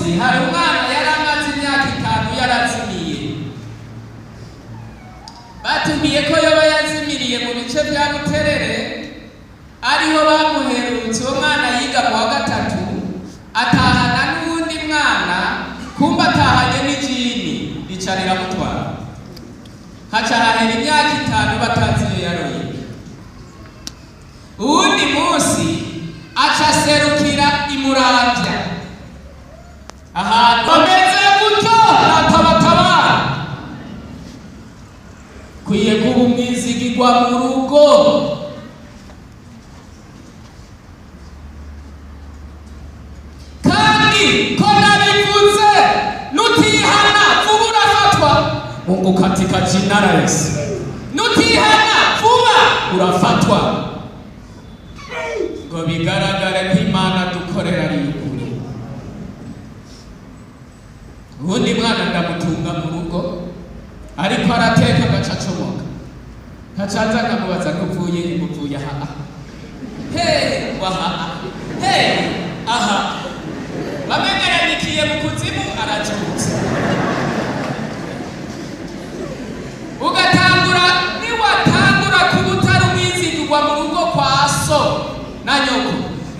Munsi hari umwana yari amaze imyaka 5 yarazimiye. Batubwiye ko yoba yazimiriye mu bice bya Buterere, ariho bamuherutse. Uwo mwana yiga mu wa 3, atahana n'uwundi mwana, kumba atahanye n'ijini rica riramutwara. Haca hahera imyaka 5 batazi iyo yaroye. Uwundi munsi aca aserukira imuramvya ahantu bameze gutyo, ratabatabara kwiye kuba umwizigirwa mu rugo. Kandi ko nabivuze, nutihana vuba urafatwa. Mungu katika jina la Yesu, nutihana vuba urafatwa, ngo bigaragare ko Imana dukorera ari ukuri. Ubundi mwana ndamutunga mu rugo, ariko arateka agaca acomoka, nkacaza nkamubaza ngo uvuye, uvuye aha he, waha he, aha bamenyeranikiye mu kuzimu, aracutse. Ugatangura, niwatangura kuba utari umwizigirwa mu rugo kwa so na nyoko,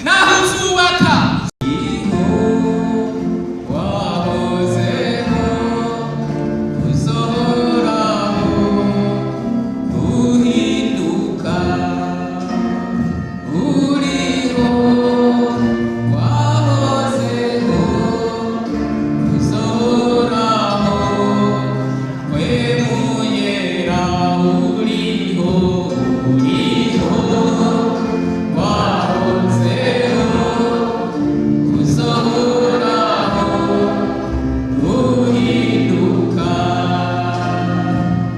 naho uzubaka wahozeho, uzohoraho, uhinduka, uriho, wahozeho, uzohoraho, wemuyera, uriho, uriho, wahozeho, uzohoraho, uhinduka,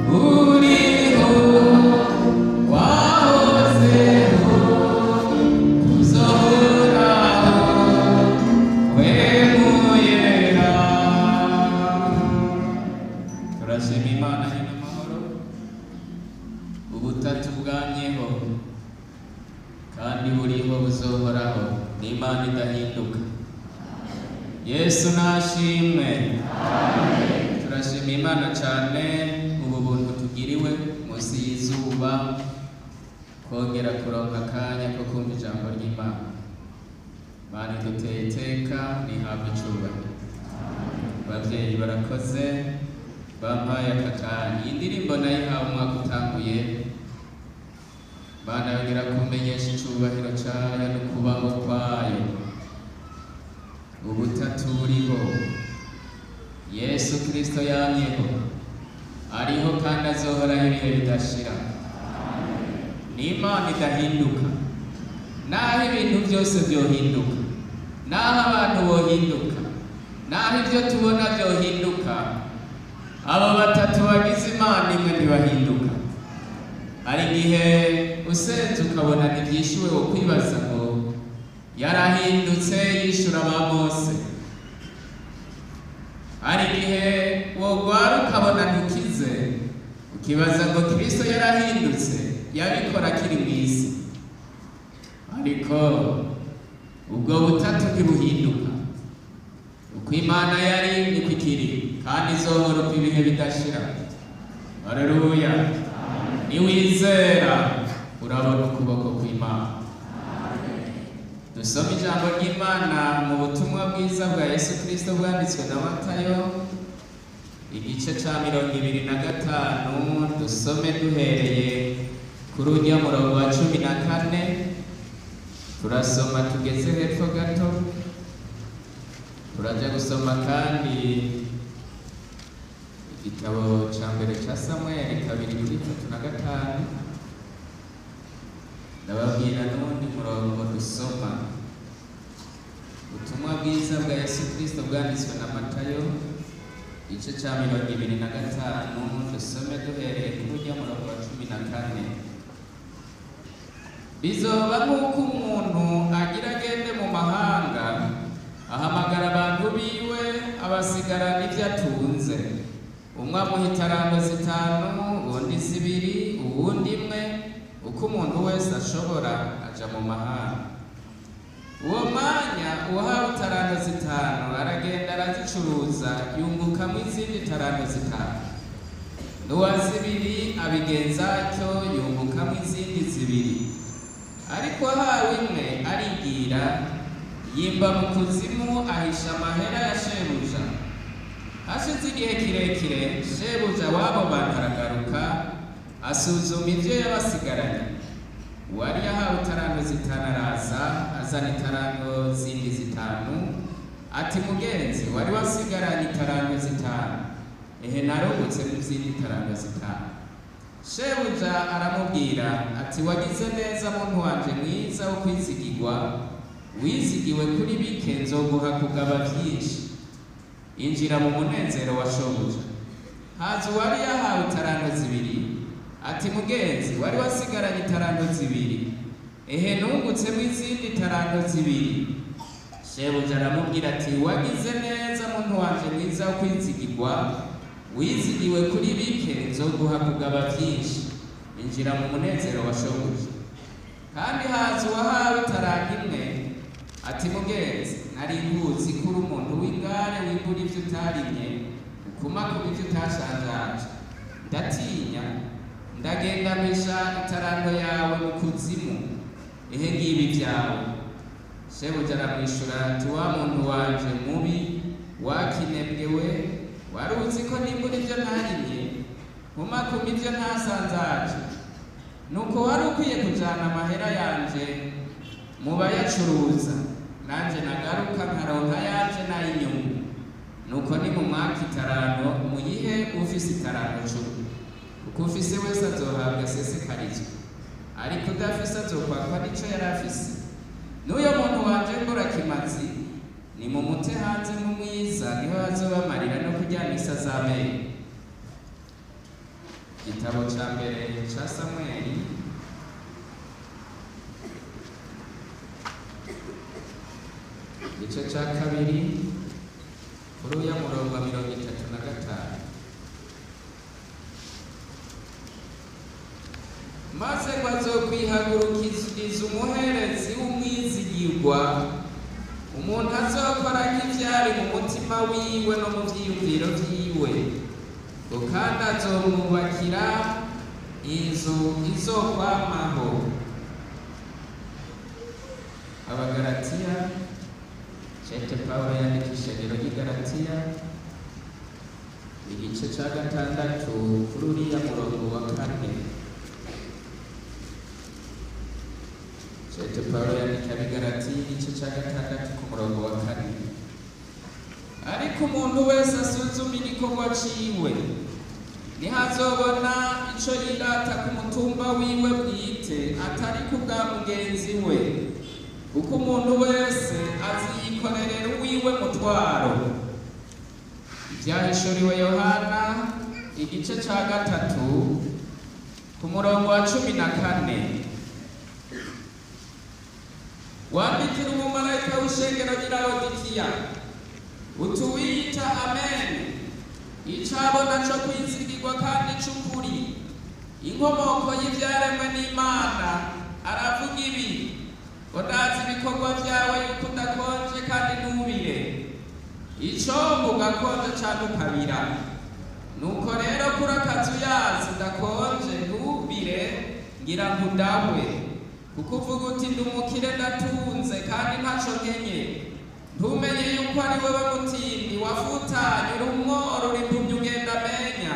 uriho, wahozeho, uzohoraho, wemuyera. Turashima Imana y'amahoro. Ubutatu bwamyeho kandi buriho, buzohoraho, ni Imana idahinduka. Yesu nashimwe. Turashima Imana cyane ubu buntu tugiriwe munsi y'izuba, kongera kuronka akanya ko kumva ijambo ry'Imana. Imana iduteye iteka, ntihabwe icubahiro. Ababyeyi barakoze, bampaye aka kanya. Iyi ndirimbo nayihawe umwaka utanguye. Imana yongera kumenyesha icubahiro cayo no kubaho kwayo. Ubutatu buriho, Yesu Kristo yamyeho, ariho kandi azohoraho ibihe bidashira. Ni Imana idahinduka. Naho ibintu byose byohinduka, naho abantu bohinduka, naho ibyo tubona byohinduka, abo batatu bagize Imana imwe ntibahinduka. Hari igihe usenze ukabona ntibyishyuwe, wo kwibaza ngo yarahindutse yishyura ba Mose. Hari igihe wogwara ukabona ntukize, ukibaza ngo Kristo yarahindutse, yabikora akiri mu isi. Ariko ubwo butatu ntibuhinduka. Uko Imana yari niko ikiri, kandi izohora uko ibihe bidashira. Haleluya! Niwizera urabona ukuboko kw'Imana. Dusome ijambo ry'Imana mu butumwa bwiza bwa Yesu Kristo bwanditswe na Matayo, igice ca 25. Dusome duhereye kuri ujya murongo wa 14, turasoma tugeze hepfo gato. Turaja gusoma kandi igitabo ca mbere ca Samweli 2 kuri 35. Ndababwira n'uwundi murongo dusoma. Ubutumwa bwiza bwa Yesu Kristo bwanditswe na Matayo, igice ca 25, dusome duhereye kuri ujya murongo wa 14. Bizoba nk'uko umuntu agira agende mu mahanga, ahamagara abantu biwe, abasigarana ibyo atunze. Umwe amuha itaranto 5, uwundi 2, uwundi 1, uko umuntu wese ashobora, aja mu mahanga. Uwo mwanya uwahawe itaranto 5 aragenda. arazicuruza yungukamo izindi taranto 5. N'uwa 2 abigenza atyo yungukamo izindi 2. Ariko ahawe imwe arigira, yimba mu kuzimu ahisha amahera ya shebuja. Hashize igihe kirekire, shebuja w'abo bantu aragaruka, asuzuma ivyo yabasigaranye. Uwari yahawe itaranto 5 araza, azana itaranto zindi 5, ati mugenzi wari wasigaranye itaranto 5, ehe narungutse mu zindi itaranto 5. Shebuja aramubwira ati wagize neza muntu wanje mwiza wo kwizigirwa, wizigiwe kuri bike nzoguha kugaba vyinshi, injira mu munezero wa shobuja. Haza uwari yahawe itaranto 2, ati mugenzi wari wasigaranye itaranto 2, ehe nungutsemo izindi itaranto 2. Shebuja aramubwira ati wagize neza muntu wanje mwiza wo kwizigirwa, wizigiwe kuri bike nzoguha kugaba vyinshi, injira mu munezero wa shobuja. Kandi haza uwahawe itaranto 1, ati mugenzi nari nkuzi ko uri umuntu w'ingare wimbura ivyo utarimye, ukumakuma ivyo utashanjaje, ndatinya ndagendamisha itaranto yawe mu kuzimu, ehe ngibi vyawe. Shebuja aramwishura ati wa muntu wanje mubi wakinebwewe, wari uzi ko nimbura ivyo ntarimye, nkumakuma ivyo ntasanzaje, nuko wari ukwiye kujana amahera yanje mu bayacuruza, nanje nagaruka nkaronka yanje n'ay'inyungu. Nuko ni mu mwaka itaranto muyihe ufise itaranto 10, kuko ufise wese azohabwa asesekarizwa, ariko udafise azokwakwa n'ico yari afise. N'uyo muntu wanje mburakimazi nimumute hanze mu mwiza, niho azobamarira no kuryana isa z'amenyo. Igitabo ca mbere ca Samweli igice ca 2 kuri uya murongo wa 35. Maze ngo azokwihagurukiriza umuherezi w'umwizigirwa, umuntu azokora nk'ivyari mu mutima wiwe no mu vyiyumviro vyiwe, ngo kandi azomwubakira inzu izokwamaho. Abagalatiya, Cete Pawulo yandika ishengero ry'i Galatiya, igice ca 6 kuri uriya murongo wa 4. Cete Pawulo yandika ab'i Galatiya igice ca 6 ku murongo wa 4. Ariko umuntu wese asuzuma igikorwa ciwe, niho azobona ico yirata ku mutumba wiwe bwite, atari ku bwa mugenzi we, kuko umuntu wese aziyikorerera uwiwe mutwaro. Ivyahishuriwe Yohana igice ca 3 ku murongo wa 14. Wandikira umumarayika w'ishengero ry'i Laodikiya uti uwiyita Amen, icabona co kwizigirwa kandi c'ukuri, inkomoko y'ivyaremwe n'Imana, aravuga ibi: ngo ndazi ibikorwa vyawe yuko udakonje kandi ntubire, icombo ugakonja canke ukabira. Nuko rero kuri akazuyazi udakonje ntubire, ngira nkudahwe, kuko uvuga uti ndi umukire ndatunze kandi ntaco nkenye, ntumenye yuko ari wewe mutindi wafutanye, uri umworo, uri impumyi ugenda amenya.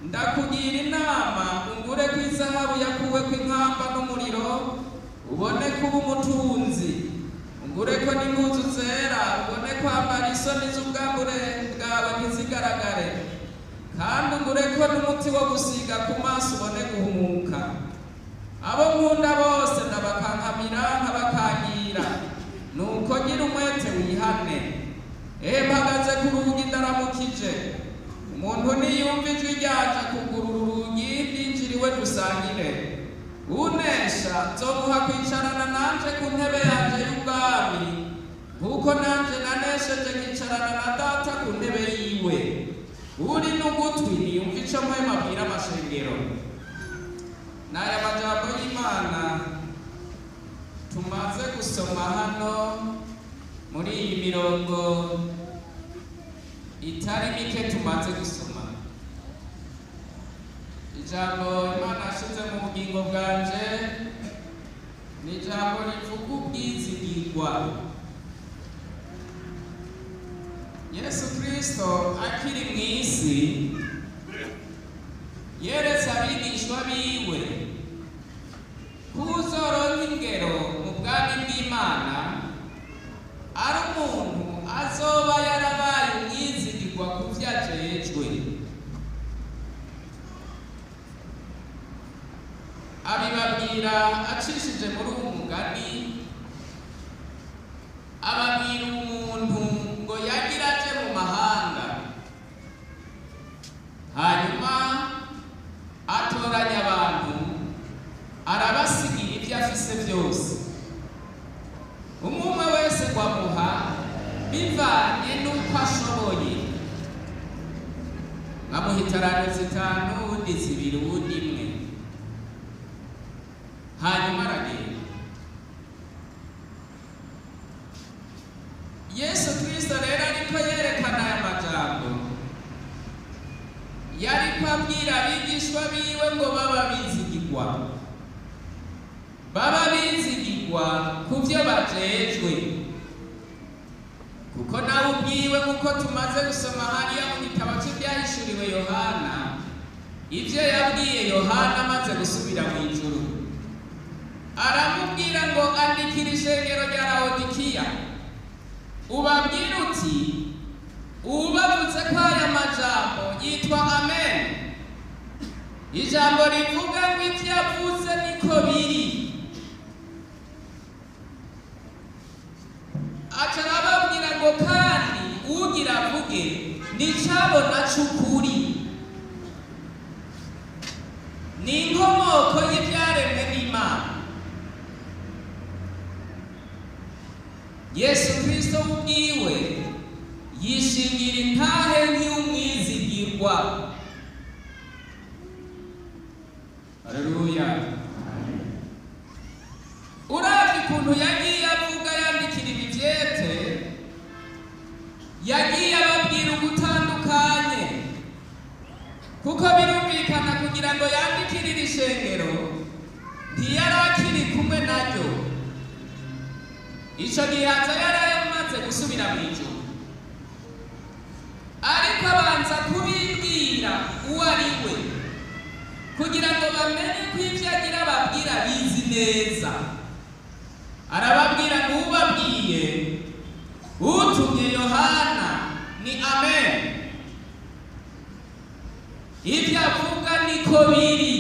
Ndakugira inama ungure ko izahabu yakuweko inkamba n'umuriro, ubone kuba umutunzi, ungure ko n'impuzu zera, ubone kwambara isoni z'ubwambure bwawe ntizigaragare, kandi ungure ko n'umuti wo gusiga ku maso ubone guhumuka. Abo nkunda bose ndabakankamira nkabakangira, nuko ngira umwete wihane. Ehe mpagaze ku rugi ndaramukije, umuntu niyumva ijwi ryanje akugurura urugi, ndinjira iwe dusangire. Unesha nzomuha kwicarana nanje ku ntebe yanje y'ubwami, nkuko nanje nanesheje nkicarana na Data ku ntebe yiwe. Uri n'ugutwi niyumva ico Mpwemu abwira amashengero. N'aya majambo y'Imana tumaze gusoma hano muri iyi mirongo Itari mike tumaze gusoma. Ijambo Imana yashize mu bugingo bwanje ni ijambo rivuga ubwizigirwa. Yesu Kristo akiri mu isi yeretse abigishwa biwe ko uzoronka ingero mu bwami bw'Imana ari umuntu azoba yarabaye umwizigirwa ku vyo ajejwe. Abibabwira acishije muri uwo mugani, ababwira umuntu ngo yagira aje mu mahanga, hanyuma atoranya abantu arabasigira ibyo afise byose, umwe wese ngo amuha bivanye n'uko ashoboye. Nkamuha italanto 5, uwundi 2, uwundi 1, hanyuma aragenda. Yesu Kristo rero ariko yerekana aya majambo, yariko abwira abigishwa biwe ngo baba bizigirwa, baba bizigirwa ku vyo bajejwe, kuko nawe ubwiwe, nk'uko tumaze gusoma hariya mu gitabo c'Ivyahishuriwe Yohana, ivyo yabwiye Yohana amaze gusubira mw'ijuru, aramubwira ngo andikira ishengero rya Laodikiya, ubabwire uti ubavuze ko aya majambo yitwa Amen, ijambo rivuga ngo ivyo avuze niko biri. Aca arababwira ngo kandi ugira avuge nicabona c'ukuri, ni inkomoko y'ivyaremwe n'Imana. Yesu Kristo ubwiwe yishingira intahe nk'umwizigirwa. Haleluya. Uravye ukuntu yagiye avuga yandikira ibivyete, yagiye ababwira ugutandukanye, kuko birumvikana kugira ngo yandikire ishengero ntiyari akiri kumwe naryo. Ico gihe aza yaramaze gusubira mw'ijuru, ariko abanza kubibwira uwo ari we kugira ngo bamenye ko ivyo agira ababwira bizi neza. Arababwira ngo ubabwiye utumye Yohana ni Amen, ivyo avuga niko biri,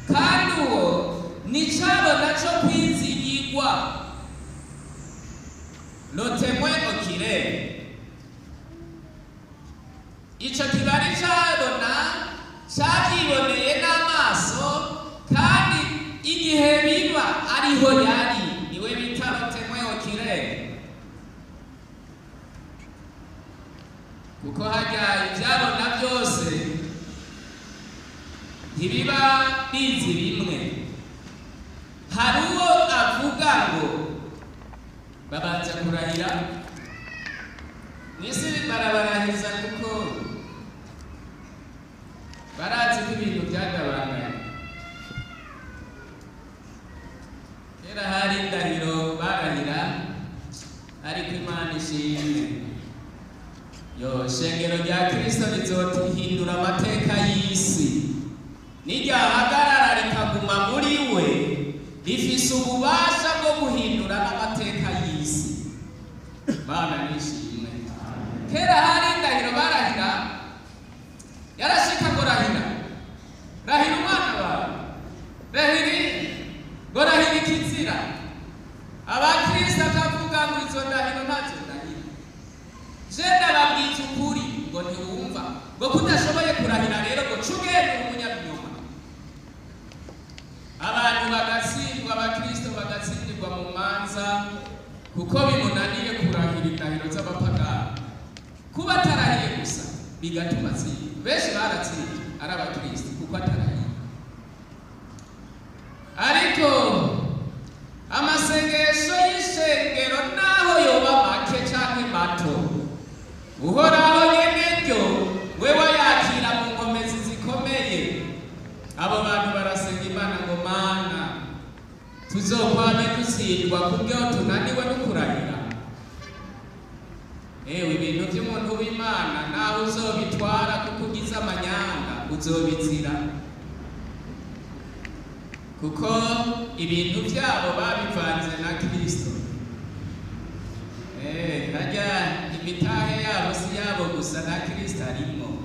kandi uwo ni cabona co kwizigirwa. Le témoin oculaire, ico kibari cabona cavyiboneye n'amaso, kandi igihe biba ariho yari, niwe bita le témoin oculaire, kuko harya ivyabona byose ntibiba bizi bimwe. Hari uwo avuga ngo babanza kurahira mw'isi, barabarahiza kuko barazi ko ibintu byagabanganye. Kera hari indahiro barahira, ariko Imana ishimwe, yo shengero rya Kristo rizohindura amateka y'isi, niryahagarara rikaguma muri we, rifise ububasha bwo guhindura n'amateka y'isi. Mana nishimwe. Kera hari indahiro barahira, yarashika ngo rahira, rahira umwana wawe, rahira ngo rahira ikizira. Abakristo akavuga ngo izo ndahiro ntazo ndahira, je ndababwiza ukuri ngo ntiwumva, ngo kudashoboye kurahira rero ngo cugende umunyabinyoma. Abantu bagatsindwa, abakristo bagatsindirwa mu manza kuko bimunaniye kurahira indahiro z'abapagani. Kuba atarahiye gusa bigatuma atsinda. Benshi baratsinze ari abakristo kuko atarahiye. Ariko amasengesho y'ishengero naho yoba make canke mato, Uhoraho nyene ryo wewe yakira mu nkomezi zikomeye. Abo bantu barasenga Imana ngo Mana, tuzokwame dutsindwa kubyo tunaniwe no kurahira. Ewe, ibintu by'umuntu w'Imana naho uzobitwara kuko ugize amanyanga uzobizira, kuko ibintu byabo babivanze na Kristo. Harya imitahe yabo si yabo gusa, na Kristo arimo,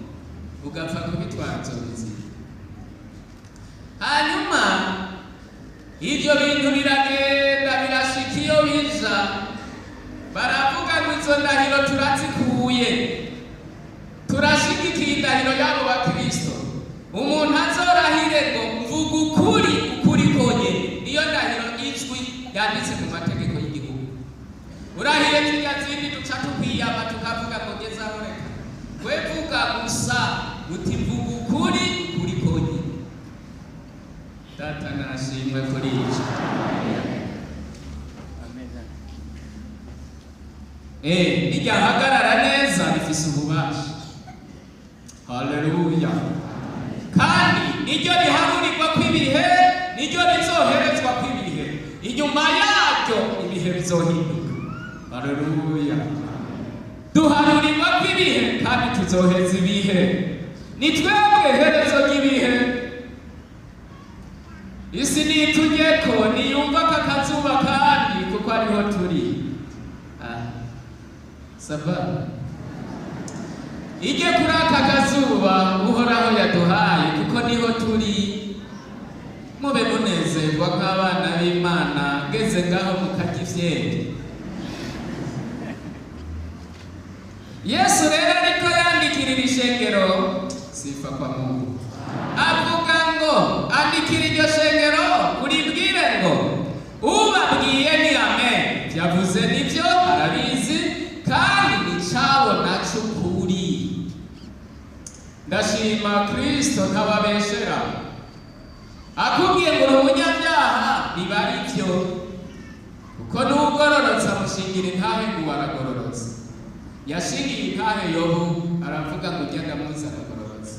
ugapfa kubitwara uzobizira. Hanyuma ibyo bintu biragenda birashika iyo bija, baravuga ngo izo ndahiro turazikuye, turashigikiye indahiro y'abo bakristo. Umuntu azorahire ngo mvuga ukuri, ukuri konyene, niyo ndahiro izwi yanditse mu mategeko y'igihugu. Urahiye zirya zindi duca tukwiyama tukavuga ngo gezaho, reka we vuga gusa uti mvuga ukuri, ukuri konyene. Data nashimwe kuri ico. Niryahagarara neza rifise ububasha. Haleluya. Kandi niryo riharurirwa kw'ibihe, niryo rizoherezwa kw'ibihe. Inyuma yaryo ibihe bizohinduka. Haleluya. Duharurirwa kw'ibihe kandi tuzoheza ibihe. Ni twebwe herezo ry'ibihe. Isi nitujyeko niyumva aka kazuba kandi kuko ariho turi. Saba ijye kuri aka kazuba Uhoraho yaduhaye kuko niho turi. Mube munezerwa nk'abana b'Imana, ngeze ngaho mukarya ivyeri. Yesu rero ariko yandikirira ishengero, sifa kwa Mungu, avuga ngo andikira iryo shengero uribwire ngo ubabwiye ni amen, yavuze nibyo arabizi kandi nicabona c'ukuri. Ndashima Kristo ntababeshera. Akubwiye ngo uri umunyabyaha biba ari byo, kuko n'ugororotse amushingira intahe ngo aragororotse. Yashingiye intahe Yobu aravuga ngo ujya ndamuzi aragororotse.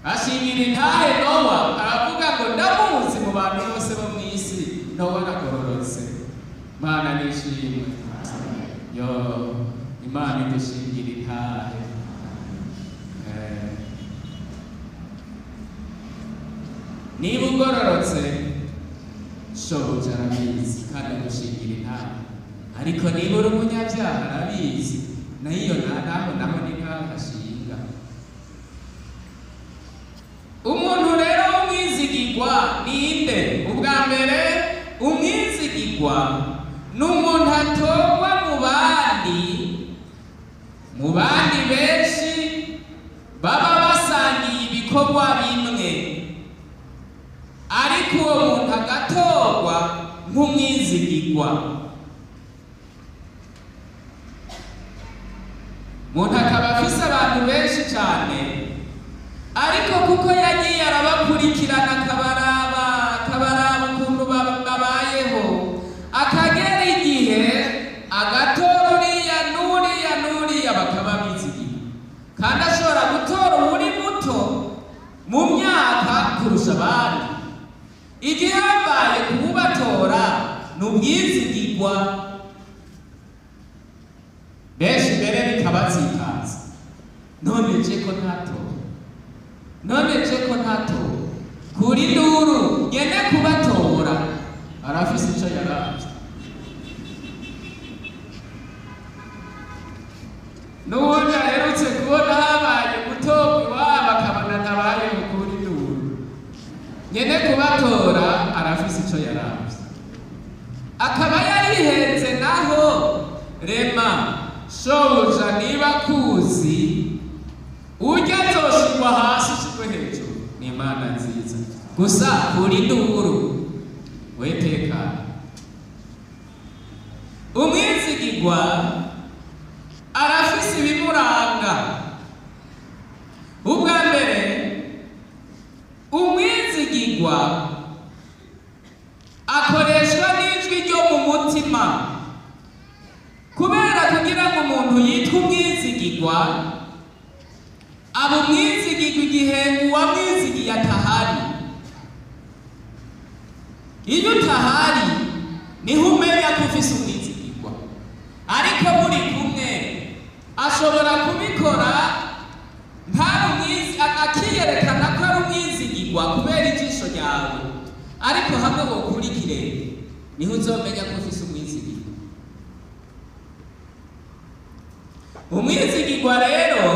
Ashingira intahe Nowa aravuga ngo ndamuzi mu bantu bose bo mu isi, Nowa aragororotse. Mana nishimwe. Yo, Imana idushingira intahe. Niba ugororotse shobuja arabizi kandi agushingira intahe, ariko niba uri umunyabyaha arabizi, nayo naho naho ni ntaho ashinga. Umuntu rero w'umwizigirwa ninde? Ubwa mbere umwizigirwa ni umuntu atorwa mu bandi benshi baba basangiye ibikorwa bimwe, ariko uwo muntu agatorwa nk'umwizigirwa. Umuntu akaba afise abantu benshi cyane, ariko kuko yagiye arabakurikirana akabaraba ukuntu babayeho, akagera igihe agatora uriya n'uriya n'uriya bakaba bizigiwe. Kandi ashobora gutora uri muto mu myaka kurusha abandi. Igihambaye kuwubatora ni ubwizigirwa. Benshi mbere bikabatsitaza, none je ko ntatora, none je ko ntatora, kuri nduru nyene kubatora arafise ico yaravye. N'uwundi aherutse kubona habaye gutorwa iwabo akabona ntabayeho kuri nduru, nyene kubatora arafise ico yaravye. Akaba yarihenze naho rema shobuja niba kuzi urya azoshirwa hasi ushirwe hejuru. Ni Imana nziza gusa kuri nduru wetekana. Umwizigirwa arafise ibimuranga. Ubwa mbere umwizigirwa akoreshwa n'ijwi ryo mu mutima. Kubera kugira ngo umuntu yitwe umwizigirwa Umwizigirwa aba umwizigirwa igihe uwamwizigiye atahari. Iyo utahari niho umenya ko ufise umwizigirwa, ariko muri kumwe ashobora kubikora akiyerekana ko ari umwizigirwa kubera ijisho ryawe, ariko hamwe wokurikire niho uzomenya ko ufise umwizigirwa. Umwizigirwa rero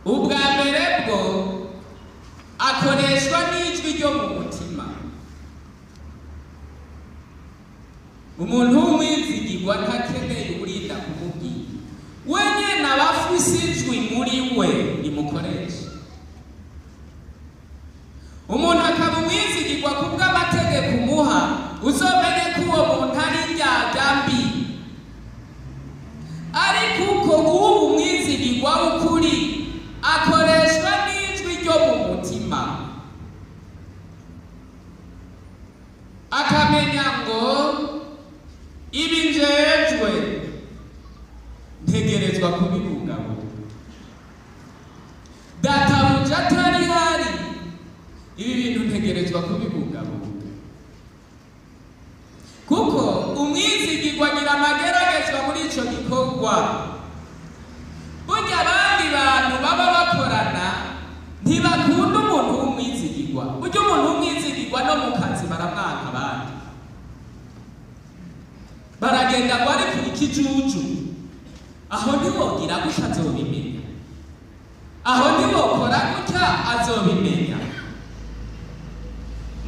ubwa mbere bwo akoreshwa n'ijwi ryo mu mutima. Umuntu w'umwizigirwa ntakeneye urinda kumubwira, we nyene aba afise ijwi muri we rimukoresha. Umuntu akaba umwizigirwa kubw'amategeko umuha, uzomenye ko uwo muntu ari indyarya mbi. Ariko uko uba umwizigirwa w'ukuri akoreshwa n'ijwi ryo mu mutima, akamenya ngo ibi njejwe ntegerezwa kubibungabunga, databuja atari hari ibi bintu ntegerezwa kubibungabunga. Kuko umwizigirwa agira amageragezwa muri ico gikorwa. Burya abandi bantu baba bakorana ntibakunda umuntu w'umwizigirwa. Burya umuntu w'umwizigirwa no mu kazi baramwanka abandi, baragenda ngo ari kuri kijuju, aho ntiwogira gutya azobimenya, aho ntiwokora gutya azobimenya.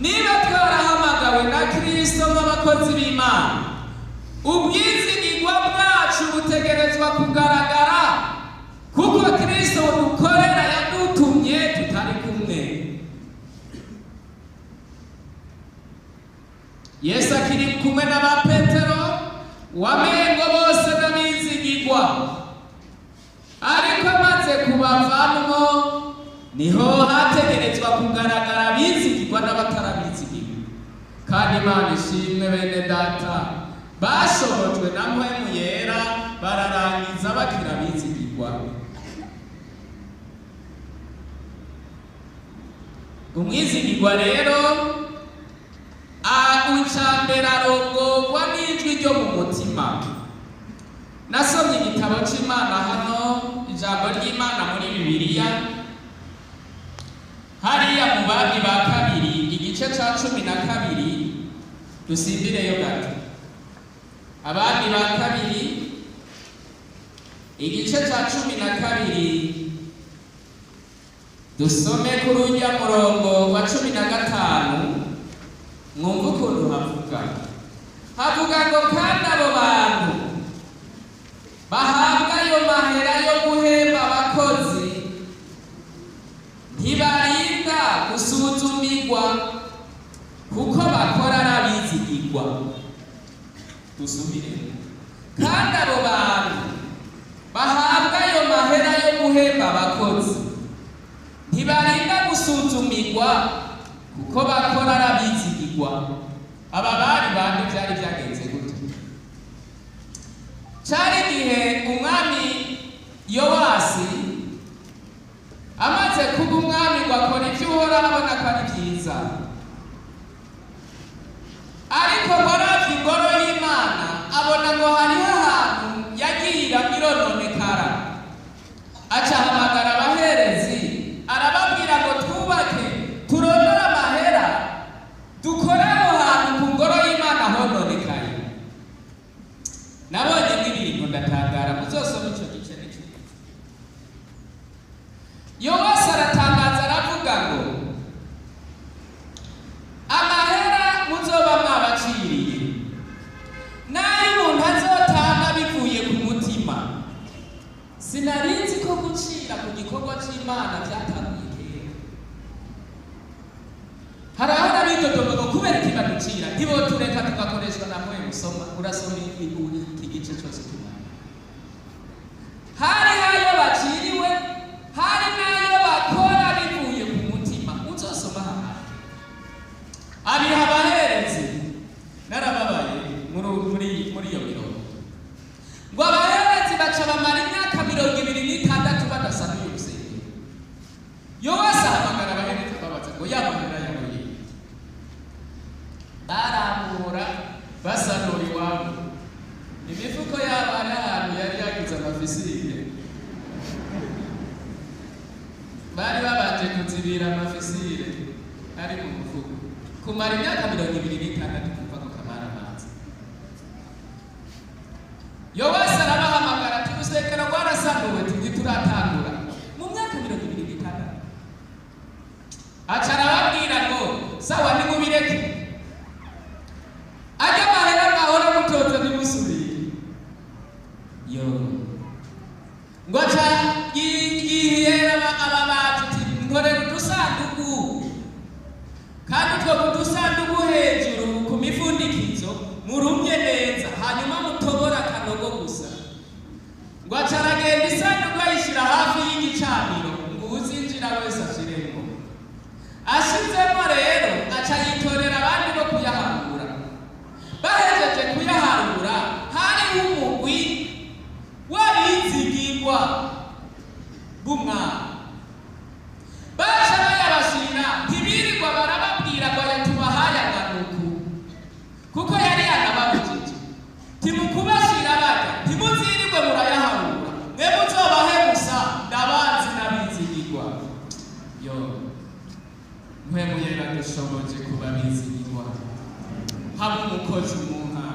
Niba twarahamagawe na Kristo nk'abakozi b'Imana, ubwizigirwa bwacu butegerezwa kugaragara, kuko Kristo dukorera yadutumye tutari kumwe. Yesu akiri kumwe n'aba Petero wamengo bose n'abizigirwa, ariko amaze kubavamwo niho hategerezwa kugaragara abizigirwa n'abatarabizigirwa. Kandi Imana ishimwe, bene data bashobojwe na Mpwemu Yera bararangiza bakira abizigirwa. Umwizigirwa rero icambere arongorwa n'ijwi ryo mu mutima. Nasomye igitabo c'Imana hano, ijambo ry'Imana muri Bibiliya, hariya mu Bami ba kabiri igice ca 12, dusimbireyo gato. Abami ba kabiri igice ca 12, dusome kuri urya murongo wa 15, mwumve ukuntu havuga. Havuga ngo kandi abo bantu bahabwa ayo mahera yo guhemba abakozi ntibarinda gusuzumirwa, kuko bakora ari abizigirwa. Dusubiremo. Kandi abo bantu bahabwa ayo mahera yo guhemba abakozi ntibarinda gusuzumirwa, kuko bakora ari abizigirwa. Aba bari bande? Byari byagenze gute? Cari igihe umwami Yowasi amaze kuba umwami ngo akora ivyo Uhoraho abona ko ari vyiza, ariko ngo aravye ingoro y'Imana abona ngo hariho ahantu yagira irononekara, aca ahamagara abaherezi arababwira ngo twubake, turondore amahera, dukore aho hantu ku ngoro y'Imana hononekaye. Nabonye n'ibintu ndatangara, muzosome ico gice n'ikindi. Yowasi aratangaza aravuga ngo amahera muzoba mwabaciriye n'ayo umuntu azotanga bivuye ku mutima. Sinarinzi ko gucira ku gikorwa c'Imana vyatanguye kera. Hari aho n'abitotomba ngo kubera iki baducira, ntibotureka tugakoreshwa na mwe. Musoma, urasoma iki gice cose cy'Imana. Hari ayo baciriwe, hari n'ayo bakora bivuye ku mutima. Uzosoma hano abiha abaherezi. Narababaye muri iyo mirongo ngo abaherezi. Amafisire bari babanje kuzibira, amafisire ari mu mufuko kumara imyaka 26, kuva ku kamara amazi. Yowasi arabahamagara ati: "Urusengero rwarasanuwe?" Ati: "Ntituratangura." Mu myaka 26 aca arababwira ngo: "Sawa, nimubireke, ajya amahera mwahora mutoza ntimusubire." Yo ngo aca yihera ababaji ati: "Nkorera udusanduku, kandi utwo kudusanduku hejuru ku mifundikizo murumye neza, hanyuma mutobora akanogo gusa." Ngo aca aragenda, isanduku ayishyira hafi y'igicaniro, ngo uwuzinjira wese ashiremo. Ashizemo rero, aca yitorera abandi bo kuyaharura. Bahejeje kuyaharura, hariho umugwi w'abizigirwa b'umwami. Baca bayabashira, ntibirirwa barababwira ngo aya tubahaye aganuku, kuko yari yanababujije timukubashira barya: "Ntimuzirirwe murayaharura, mwe muzobahe gusa, ndabazi n'abizigirwa." Yo, Mpwemu Yera dushoboje kuba bizigirwa. Haba umukozi umuha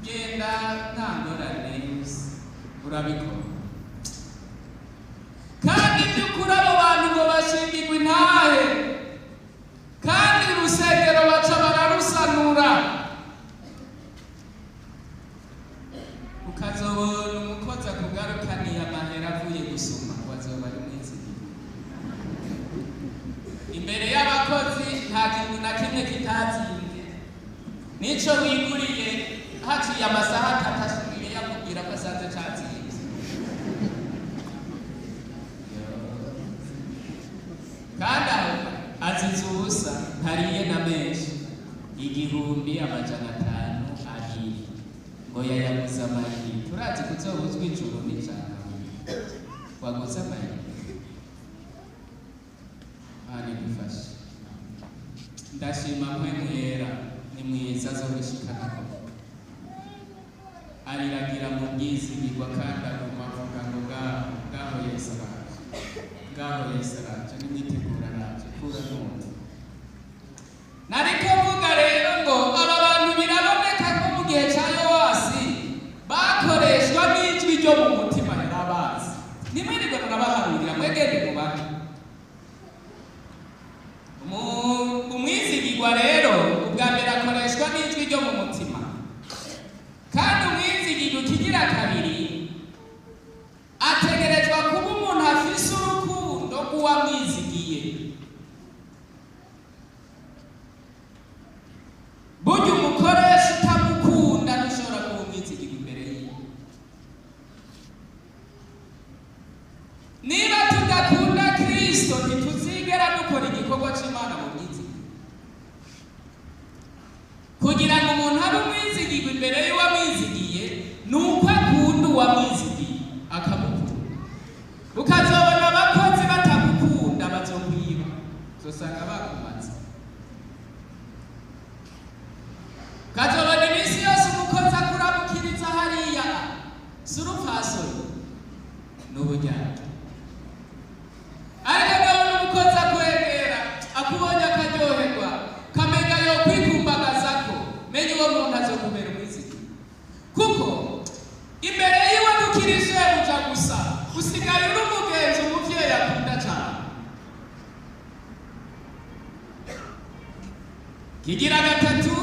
genda, nta ngorane, urabikora. Kandi by'ukuri abo bantu ngo bashingirwe intahe, kandi urusengero baca bararusanura. Ukazobona umukozi akugarukaniye amahera avuye gusuma, wazoba ari mwizigirwa imbere y'abakozi. Nta kintu na kimwe kitazinze, nico wiguriye haciye amasaha 3 asubiye yakubwira ko asanze cazinze. Kandi aho azize ubusa, ntariye na menshi, 1500 ngo yayaguze amayinite. Turazi kuzobuzwa ijuru n'ijana waguze amayinite. Mana idufashe. Ndashima Mpwemu Yera, ni mwiza, azobishikanako. Ariragira mu bwizigirwa, kandi aguma avuga ngo: "Ngaho, ngaho Yesu araje, ngaho Yesu araje, nimwitegura araje." Kura none nariko mvuga rero ngo aba bantu biraboneka ko mu gihe ca Yowasi bakoreshwa n'ijwi ryo mu mutima. Yarabazi, ntimwirirwe murabaharurira, mwegende mubahe. Umwizigirwa rero ubwa mbere akoreshwa n'ijwi ryo mu mutima. Kandi umwizigirwa ukigira kabiri ategerezwa kuba umuntu afise urukundo rw'uwamwizigiye. Burya umukoresha utamukunda ntushobora kuba umwizigirwa imbere yiwe. Niba tudakunda Kristo, ntituzigera dukora igikorwa c'Imana mu bwizigirwa. Kugira ngo umuntu abe umwizigirwa imbere y'uwamwizigiye, ni uko akunda uwamwizigiye, akamukunda. Ukazobona abakozi batagukunda bazokwiba, uzosanga bakumaze. Ukazobona iminsi yose umukozi akuramukiriza hariya, si urupfasoni, ni uburyarya. Ariko ndabona umukozi akwegera, akubonye akaryoherwa, kamenga yokwikumbagazako, menya uwo muntu azokubera umwizigirwa, kuko imbere yiwe ntukiri shebuja gusa, usigaye uri umugenzi, umuvyeyi akunda cane. Kigira gatatu,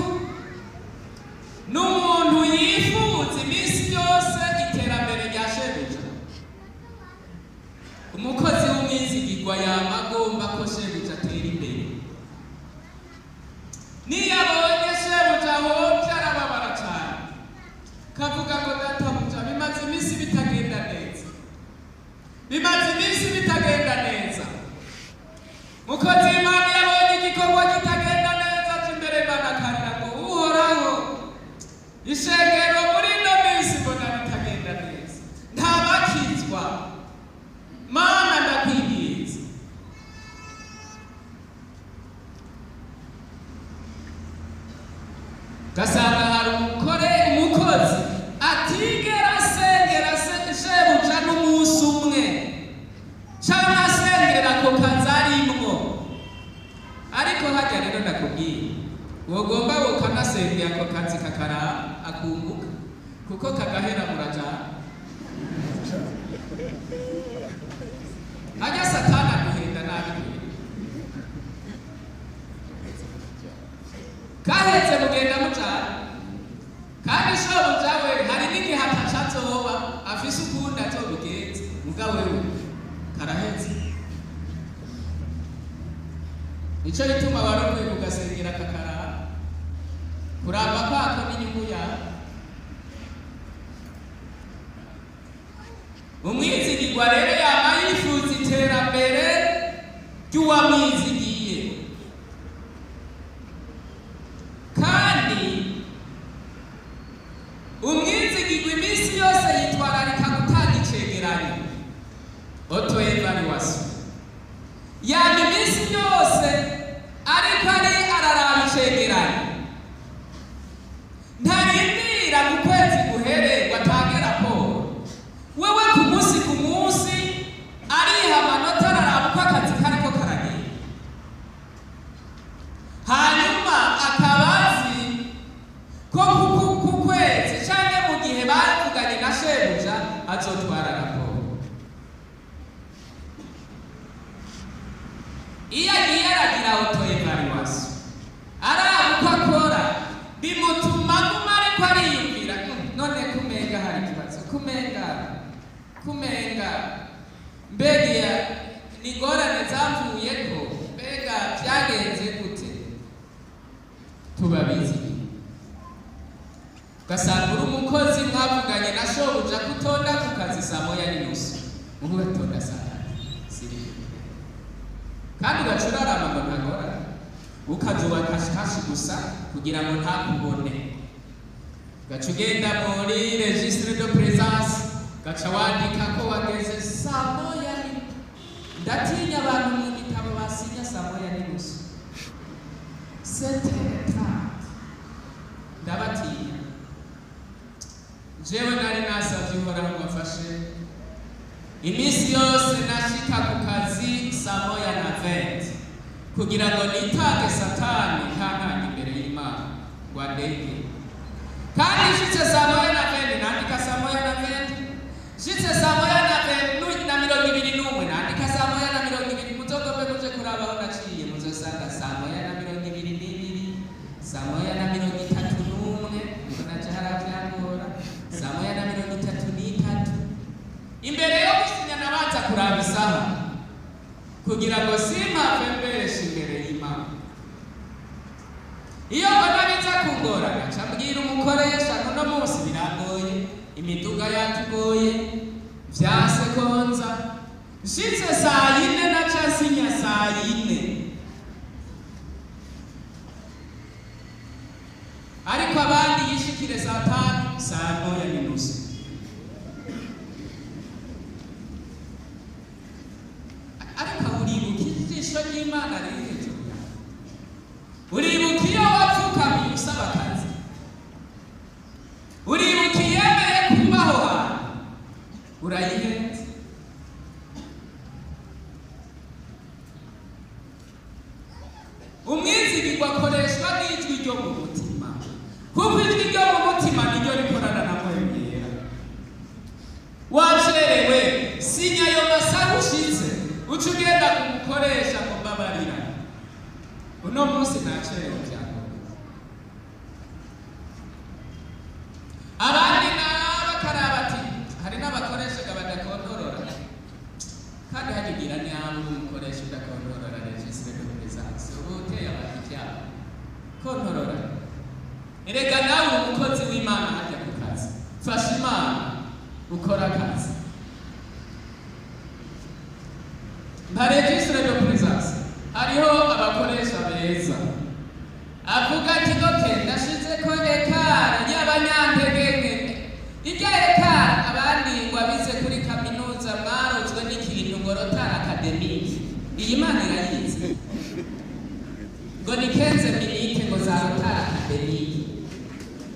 ni umuntu yifuza iminsi yose iterambere rya shebuja. Umukozi w'umwizigirwa yama agomba ko shebuja atera imbere. Niyo abonye shebuja ahombye arababara cane, kavuga ngo: "Databuja, bimaze iminsi bitagenda neza, bimaze iminsi bitagenda neza." Mukozi w'Imana iyo abonye igikorwa kitagenda neza, aca imbere Imana akarira ngo: "Uhoraho, ishengero muri ino minsi mbona bitagenda neza, ntabakizwa, Mana ndakwinginze." Ugasanga hari umukore, umukozi atigera asengera se Kagahera murajana. Hajya Satani aguhenda nabi kahetse mugenda mujana, kandi shobuja we hari n'igihe ataca azoba afise ukundi azobigenza, muga wewe karahetse. Nico gituma wari ukwiye kugasengera kakaraba, kuramba kwako n'inyungu yawe. Umwizigirwa rero yama yifuza iterambere ry'uwamwizigiye, kandi umwizigirwa iminsi yose yitwararika gutanga icegeranyo, auto-evaluation. Yama iminsi yose ariko ari araraba icegeranyo, ntarindira ku kwezi guhere ngo atange raporo. Wewe ku munsi ku munsi ariha amanota, araraba uko akazi kariko karagenda, hanyuma akaba azi ko ku kwezi canke mu gihe bavuganye na shebuja azotwara raporo. Iyo agiye aragira auto-evaluation, araba uko akora, bimutuma aguma ariko ariyumvira: None kumenga hari ikibazo, kumenga mbega ni ingorane zamvuyeko, mbega vyagenze gute?" Tubabizi, ugasanga uri umukozi, mwavuganye na shobuja kutonda ku kazi 1:30, mugu ugatonda saa 3 ziri, kandi ugaca urarama ngo ntagorane, ukazuba kashikashi gusa kugira ngo ntakubone. Ugaca ugenda muri registre de présence, ugaca wandika ko wageze saa 1. Ndatinya abantu mu gitabo basinya 1:30, 7h30, ndabatinya. Jewe nari nasavye Uhoraho ngo afashe, iminsi yose nashika ku kazi 12:20 kugira ngo nitange Satani ntantange imbere y'Imana ngo andenge. Kandi nshitse 12:20 nandika 12:20, nshitse 12:21 nandika 12:20. Muzogombe muje kuraba aho naciye, muzosanga 12:22, 12:31, niko naje haravyangora, 12:33. Imbere yo gusinya nabanza kuraba isaha kugira ngo simpave mbesha imbere y'Imana. Iyo mbona biza kungora, ngaca mbwira umukoresha: "Uno munsi birangoye, imiduga yatugoye, vyanse konza." Nshitse 4:00 naca nsinya 4:00. Ariko abandi yishikire 5:00, 1:30. Ariko uribuka ijisho ry'Imana riri hejuru yawe? Uribuka iyo wapfukamiye usaba akazi? Uribuka iyemeye kubaho hantu? Urayihenze. Umwizigirwa akoreshwa n'ijwi ryo mu mutima, kuko ijwi ryo mu mutima niryo rikorana na Mpwemu Yera. Wacerewe, sinya ayo masaha ushitse, uca ugenda kumukoresha ngo: "Mbabarira, uno munsi nacerewe, byangoye." Abandi nabo bakaraba ati hari n'abakoresha badakontorora, kandi hajugira niba umukoresha udakontorora registre de présence, uba uteye abantu icyaha. Kontorora. Erega nawe uri umukozi w'Imana hajya ku kazi, fasha Imana ukora akazi. Nka registre de présence, hariho abakoresha beza avuga ati: "OK, ndashize ko écart y'abanyantegenke." Irya écart, abandi ngo abize kuri kaminuza mwarozwe n'ikintu ngo retard académique, iyi Mana irayizi, ngo ni 15 minutes ngo za retard académique.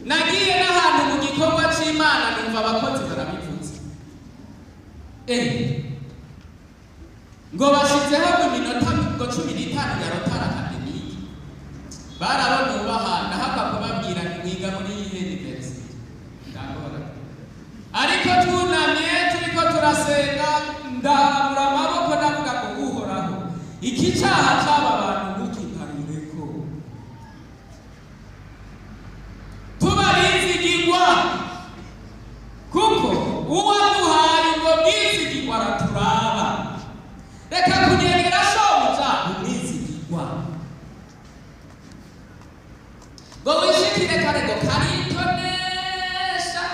Nagiye n'ahantu mu gikorwa c'Imana numva abakozi barabivuze, ngo bashizeho mu minota ngo 15 ya retard académique. Barabona ubaha, ndahakwa kubabwira nti: "Mwiga muri iyihe université?" Ndangora. gusenga, ndambura amaboko ndavuga ngo Uhoraho, iki cyaha cy'aba bantu ntukimparireko. Tubarizigirwa kuko uwaduhaye ubwo bwizigirwa araturaba. Reka kunyegera shobuja umwizigirwa ngo wishikire kare ngo karitonesha.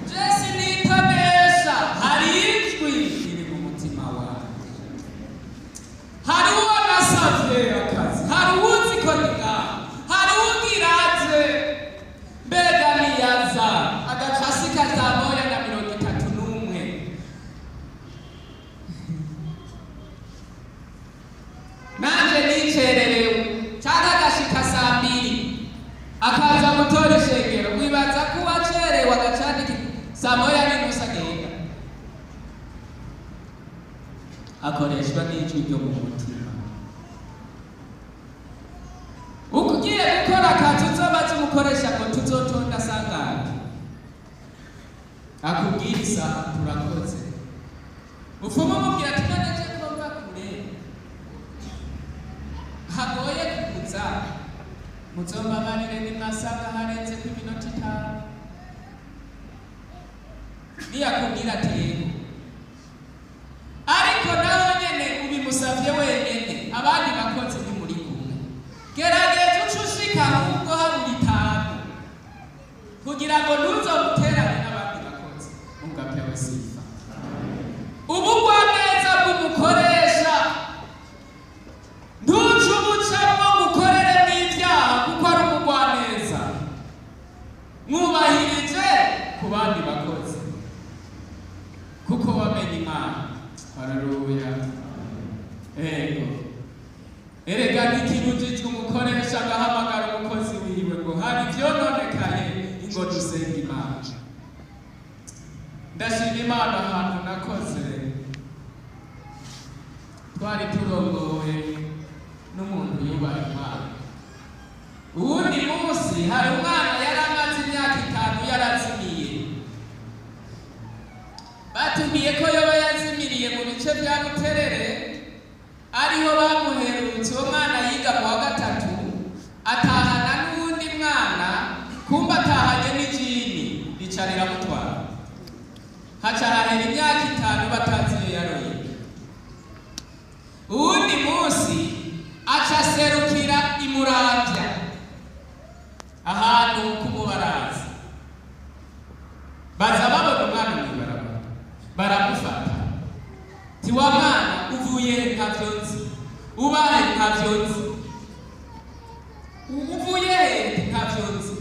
Jesi nitonesha, hari ijwi riri mu mutima wanjye, hari uwo nasavye akazi, hari uwuzi ko ndi ngaha, hari uwugiraje. Mbega niyaza agaca asika 1:31. Nanje nicererewe canke agashika 2:00 akaza gutora ishengero, wibaza ko uwacerewe agacandika 1:30 agenda. Akoreshwa n'ijwi ryo mu mutima. Ugiye gukora akazi uzobaza umukoresha ngo tuzotonda sangahe, akubwira isaha turakoze. Ufuma umubwira ati none je ko mva kure hagoye kuza, muzombabarire nimwasanga harenzeko iminota 5. Niyakubwira ati yego, ariko nawe nyene ubimusavye wenyene, abandi bakozi ntimuri kumwe. Gerageza uce ushika ahubwo habura 5 kugira ngo ntuzomuterane n'abandi bakozi. Mungapewe sifa. Ubugwaneza bw'umukoresha ntuce ubucamwo ngukorere n'ibyaha kuko ari umugwaneza. Mwubahirije ku bandi bakozi kuko wamenye Imana. Haleluya. Ego. Erega ntikibujijwe umukoresha agahamagara umukozi wiwe ngo hari ivyononekaye ingo dusenge Imana. Ndashima Imana ahantu nakoze twari turongowe n'umuntu yubaha Imana. Uwundi munsi hari umwana yari amaze imyaka 5 yarazimiye. Batubwiye ko yoba yazimiriye mu bice bya Buterere, ariho bamuherutse. Uwo mwana yiga mu wa 3 atahana n'uwundi mwana, kumba atahanye n'ijini rica riramutwara. Haca hahera imyaka 5 batazi iyo yaroye. Uwundi munsi aca aserukira imuramvya ahantu k'umubaraza, baza babona umwana mw'ibarabara baramufata. Ti wa mwana uvuye ntavyo nzi, ubahe ntavyo nzi, uvuye he ntavyo nzi.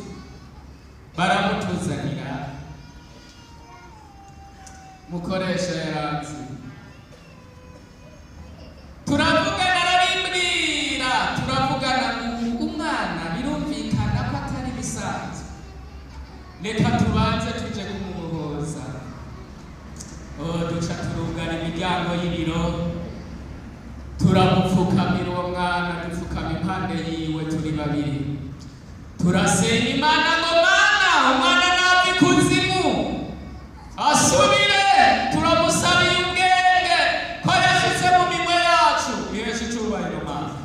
Baramutuzanira. Mukoresha yaranzi, turavugana, arabimbwira, turavugana. Umwana birumvikana ko atari bisanzwe, reka tubanze tuje kumubohoza. Duca turugara imiryango y'ibiro, turamupfukamira uwo mwana, dupfukama impande yiwe turi babiri, turasenga Imana ngo Mana umwana nava ikuzimu asubire, turamusabiye ubwenge ko yashitse mu minwe yacu, iheshe icubahiro Mana.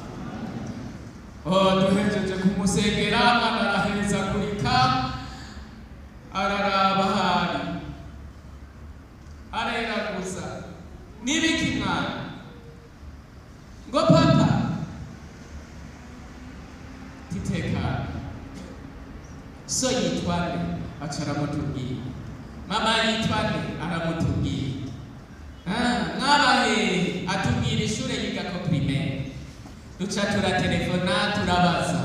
Duhejeje kumusengera, umwana arahezagurika, araraba ahari areraguza. Nibiki mwana? Ngo papa titekana. So yitwa nde? Aca aramutubwira. Mama yitwa nde? Aramutubwira. Mwabahe? Atubwira ishure yigako primaire. Duca turatelefona turabaza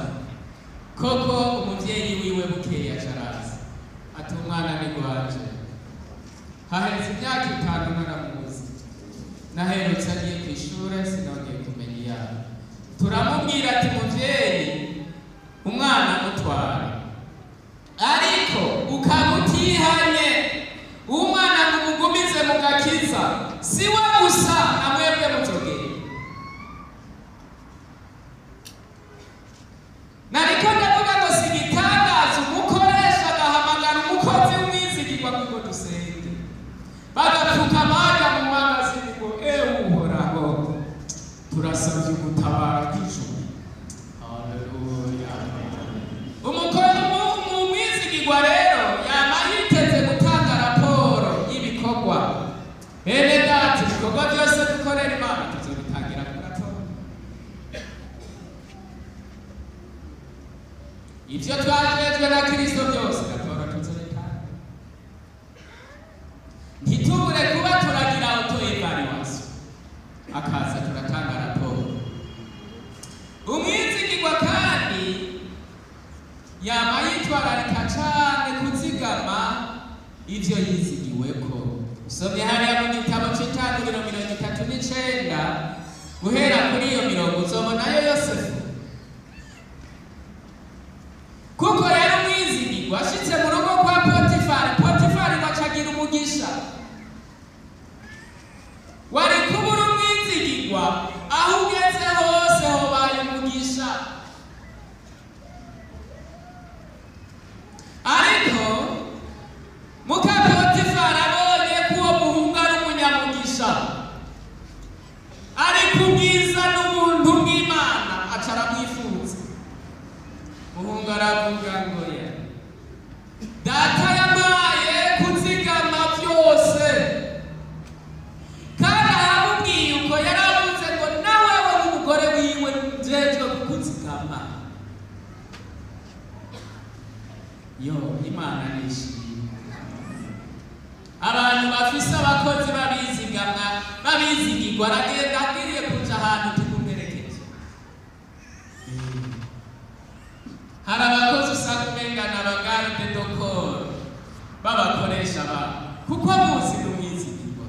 koko umuvyeyi wiwe. Bukeye aca araza ati umwana ni gwanje, haheze imyaka 5 naramuzi, naherutse agiye kw'ishure sinongeye kumenya iyabo. Turamubwira ati muvyeyi umwana mutware, ariko ukaba utihanye umwana ngo umugumize mu gakiza, si we gusa na mwebwe muzogenda. Nariko ndavuga ngo si igitangaza umukoresha agahamagara umukozi w'umwizigirwa ngo dusenge. Bagapfukama bajya mu mangazini ngo ewe Uhoraho, turasabye ugutabara kw'ijuru. Haleluya. Umukozi umwizigirwa rero yama yiteze gutanga raporo y'ibikorwa. Bene data, ibikorwa byose dukorera Imana tuzobitangira ku raporo. Ibyo twajejwe na Kristo byose raporo tuzobitanga. Ntitubure kuba turagira auto-evaluation, akaza turatanga raporo. Umwizigirwa kandi yama yitwararika cane kuzigama ivyo yizigiweko. Usomye hariya mu gitabo c'Itanguriro 39 guhera kuri iyo mirongo, uzobonayo Yosefu, kuko yari umwizigirwa. Ashitse mu rugo kwa Potifari, Potifari ngo acagira umugisha. Wari kuba uri umwizigirwa, aho ugeze hose hobaye umugisha. Ariko muka Potifari abonye ko uwo muhungu ari umunyamugisha, ari kubwiza n'ubuntu bw'Imana, aca aramwifuza. Muhungu aravuga ngo ye, data yampaye kuzigama byose. Kandi aramubwiye uko, yaravuze ngo nawewe n'umugore wiwe njejwe kukuzigama. Yo, Imana nishimye. Abantu bafise abakozi babizigamwa, babizigirwa, aragenda agiriye kuja ahantu tumuperekeje. Hari abakozi usanga umenga ni aba garde du corps babakoresha babo, kuko muzi ni umwizigirwa,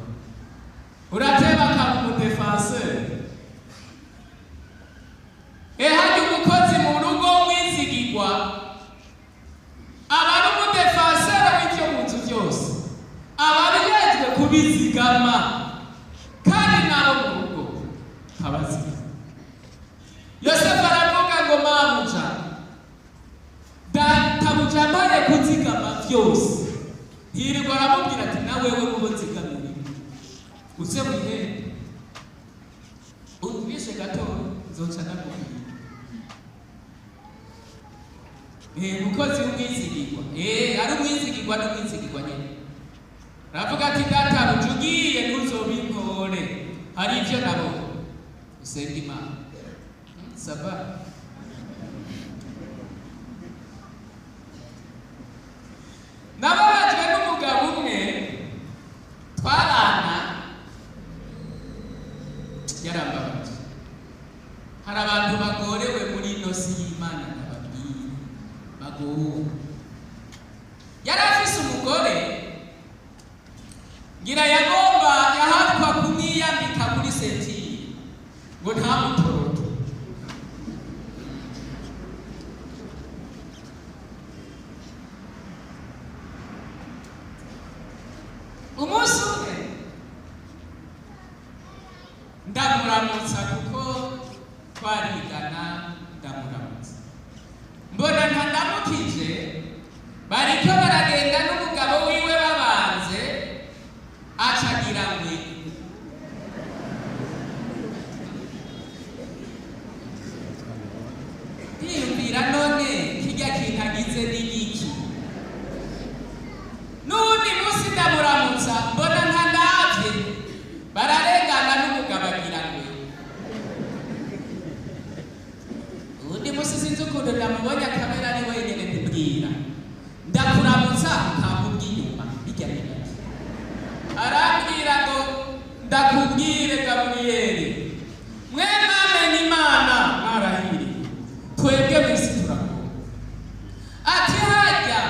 urateba akaba umu défenseur. Ehajya umukozi mu rugo w'umwizigirwa aba ari umu défenseur w'ibyo mu nzu byose, aba abijejwe kubizigama, kandi n'abo mu rugo abazigama. Yosefu aravuga ngo mabuja, databuja amaye kuzigama byose. Hirwa aramubwira ati nawewe mubo nzigamire, uze wihende utwishe gato, nzoca ndakubwira. Umukozi w'umwizigirwa, ari umwizigirwa n'umwizigirwa nyine, aravuga ati databuja, ugiye ntuzobinkore, hari ibyo nabonye, usenga Imana. Ça va. Nababajwe n'umugabo umwe twarana, yarambabaje. Hari abantu bagorewe muri ino si y'Imana, ndababwira, bagowe. Yari afise umugore, ngira yagomba yahatwa kumwiyambika muri ceinture ngo ntamutorote. Umunsi umwe ndamuramutsa, kuko twarigana, ndamuramutsa mbona ntandamukije, bariko baragenda n'umugabo wiwe babanze, acagira ngwe. Ndiyumvira, none kirya kintu agize ni iki? N'uwundi munsi ndamuramutsa mbona ntandavye, bararengana n'umugabo agira ngwe. Uwundi munsi sinzi ukuntu ndamubonye akamera ari wenyene, ndibwira ndakuramutsa ukamubwa inyuma, bijya n'ibiki? Arambwira ngo ndakubwire Gaburiyeli, mwe mwamenye Imana mwarahiriye, twebwe mw'isi turagowe. Ati hajya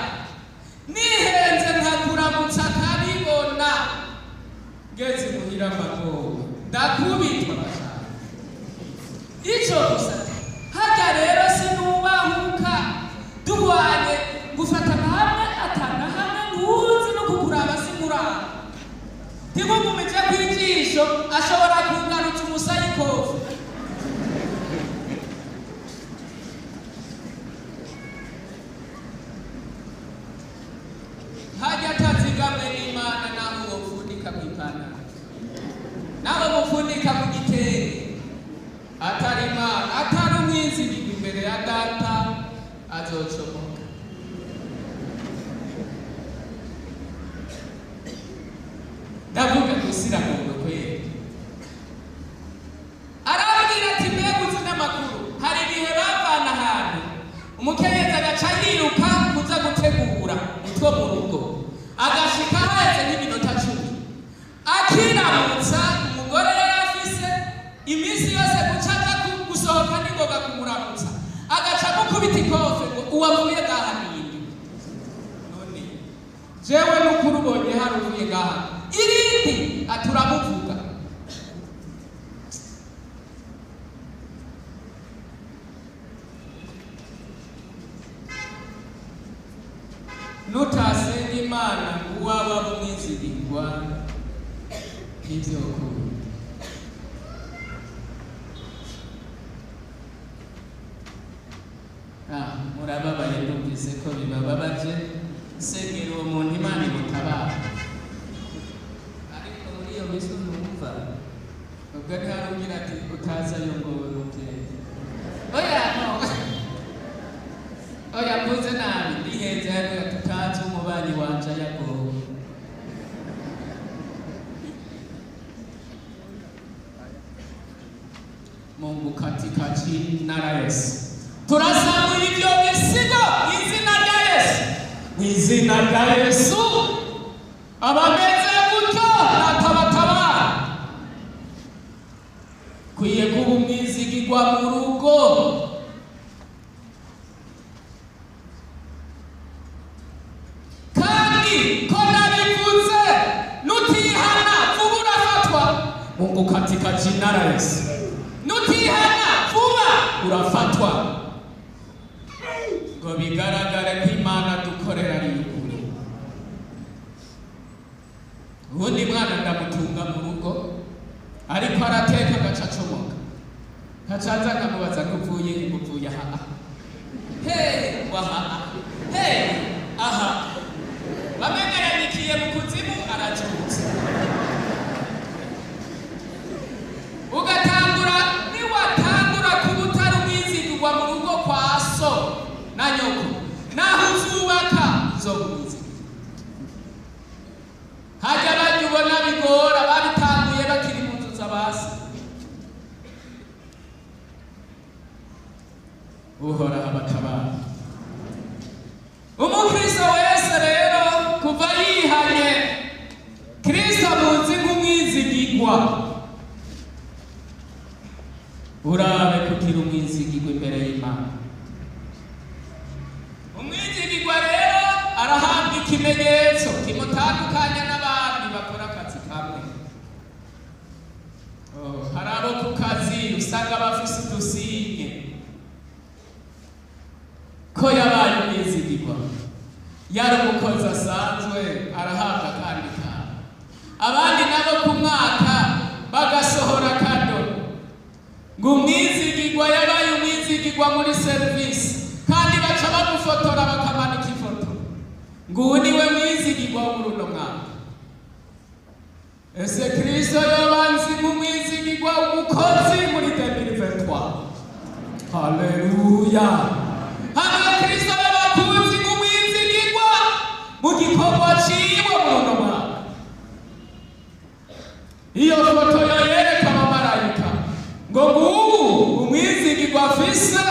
nihenze nkakuramutsa akabibona, ngeze muhira mbagowe, ndakubitwa gashaka ico gusa. Hajya rero sinubahuka duhwanye ngufata hamwe atana hamwe, ntuzi no kukuraba sinkuraba, ntigugumije kw'ijisho, ashobora kungarutsa umusayikofu. Hajya atazigamwe n'Imana, naho wopfundika. Azocomoka. Ndavuga gusira mu kweli. Arabwira ati mbega uzi n'amakuru, hari ibihe bavana ahantu umukenyezi agaca yiruka kuza gutegura utwo mu rugo, agashika haheze nk'iminota 10 akiramutsa umugore yari afise iminsi yose guca aja gusohoka n'ingoga kumuramutsa, agaca amukubita ikofe ngo uwavuye ngaha ninde? None jewe n'ukuri ubonye hari uvuye ngaha irindi aturamuvuga. Nutasenga Imana ngo uwawe abe umwizigirwa ntivyokunda. Murababaye, ndumvise ko bibababaje. Sengera uwo muntu Imana imutabara. Ariko muri iyo minsi numva ubwo ntiharugira ati utazayo ngo we muvyeyi. Oya no. Oya mvuze nabi, ndihenze hariya tutazi umubanyi wanje yagowe. Mungu katika jina la Yesu. Turasamura ivyo bisigo mu izina rya Yesu. Mu izina rya Yesu abameze gutyo natabatabara. Kwiye kuba umwizigirwa mu rugo. Kandi ko nabivuze nutihana vuba urafatwa. Mungu katika jina la Yesu. Nutihana vuba urafatwa. Ngo bigaragare ko Imana dukorera ari ukuri. Ubundi mwana ndamutunga mu rugo ariko arateka agaca acomoka, nkacaza nkamubaza ngo uvuye he? Ngo uvuye aha. He waha he aha. Bamenyeranikiye mu kuzimu aracutse. Ugatangura niwatangura kuba utari umwizigirwa mu rugo kwa so na nyoko, naho uzubaka uzoba umwizigirwa. Hajya bajya ubona bigora babitanguye bakiri mu nzu z'abasi. Uhoraho abatabara. Umukristo wese rero kuva yihanye Kristo amuzi nk'umwizigirwa. Urabe kugira umwizigirwa imbere y'Imana. Umwizigirwa rero arahabwa ikimenyetso kimutandukanya n'abandi bakora akazi kamwe. Hari abo ku kazi usanga bafise udusinye ko yabaye umwizigirwa, yari umukozi asanzwe arahabwa akandi kantu. Abandi nabo ku mwaka bagasohora kado ngo umwizigirwa yabaye umwizigirwa muri serivisi, kandi baca bamufotora bakamanika ifoto ngo uyu niwe mwizigirwa wo muri uno mwaka. Ese Kristo yobanzi nk'umwizigirwa umukozi muri 2023? Haleluya! Hamwe Kristo yabakunzi nk'umwizigirwa mu gikorwa ciwe muri uno mwaka. Iyo foto yoyereka abamarayika ngo ngubu umwizigirwa afise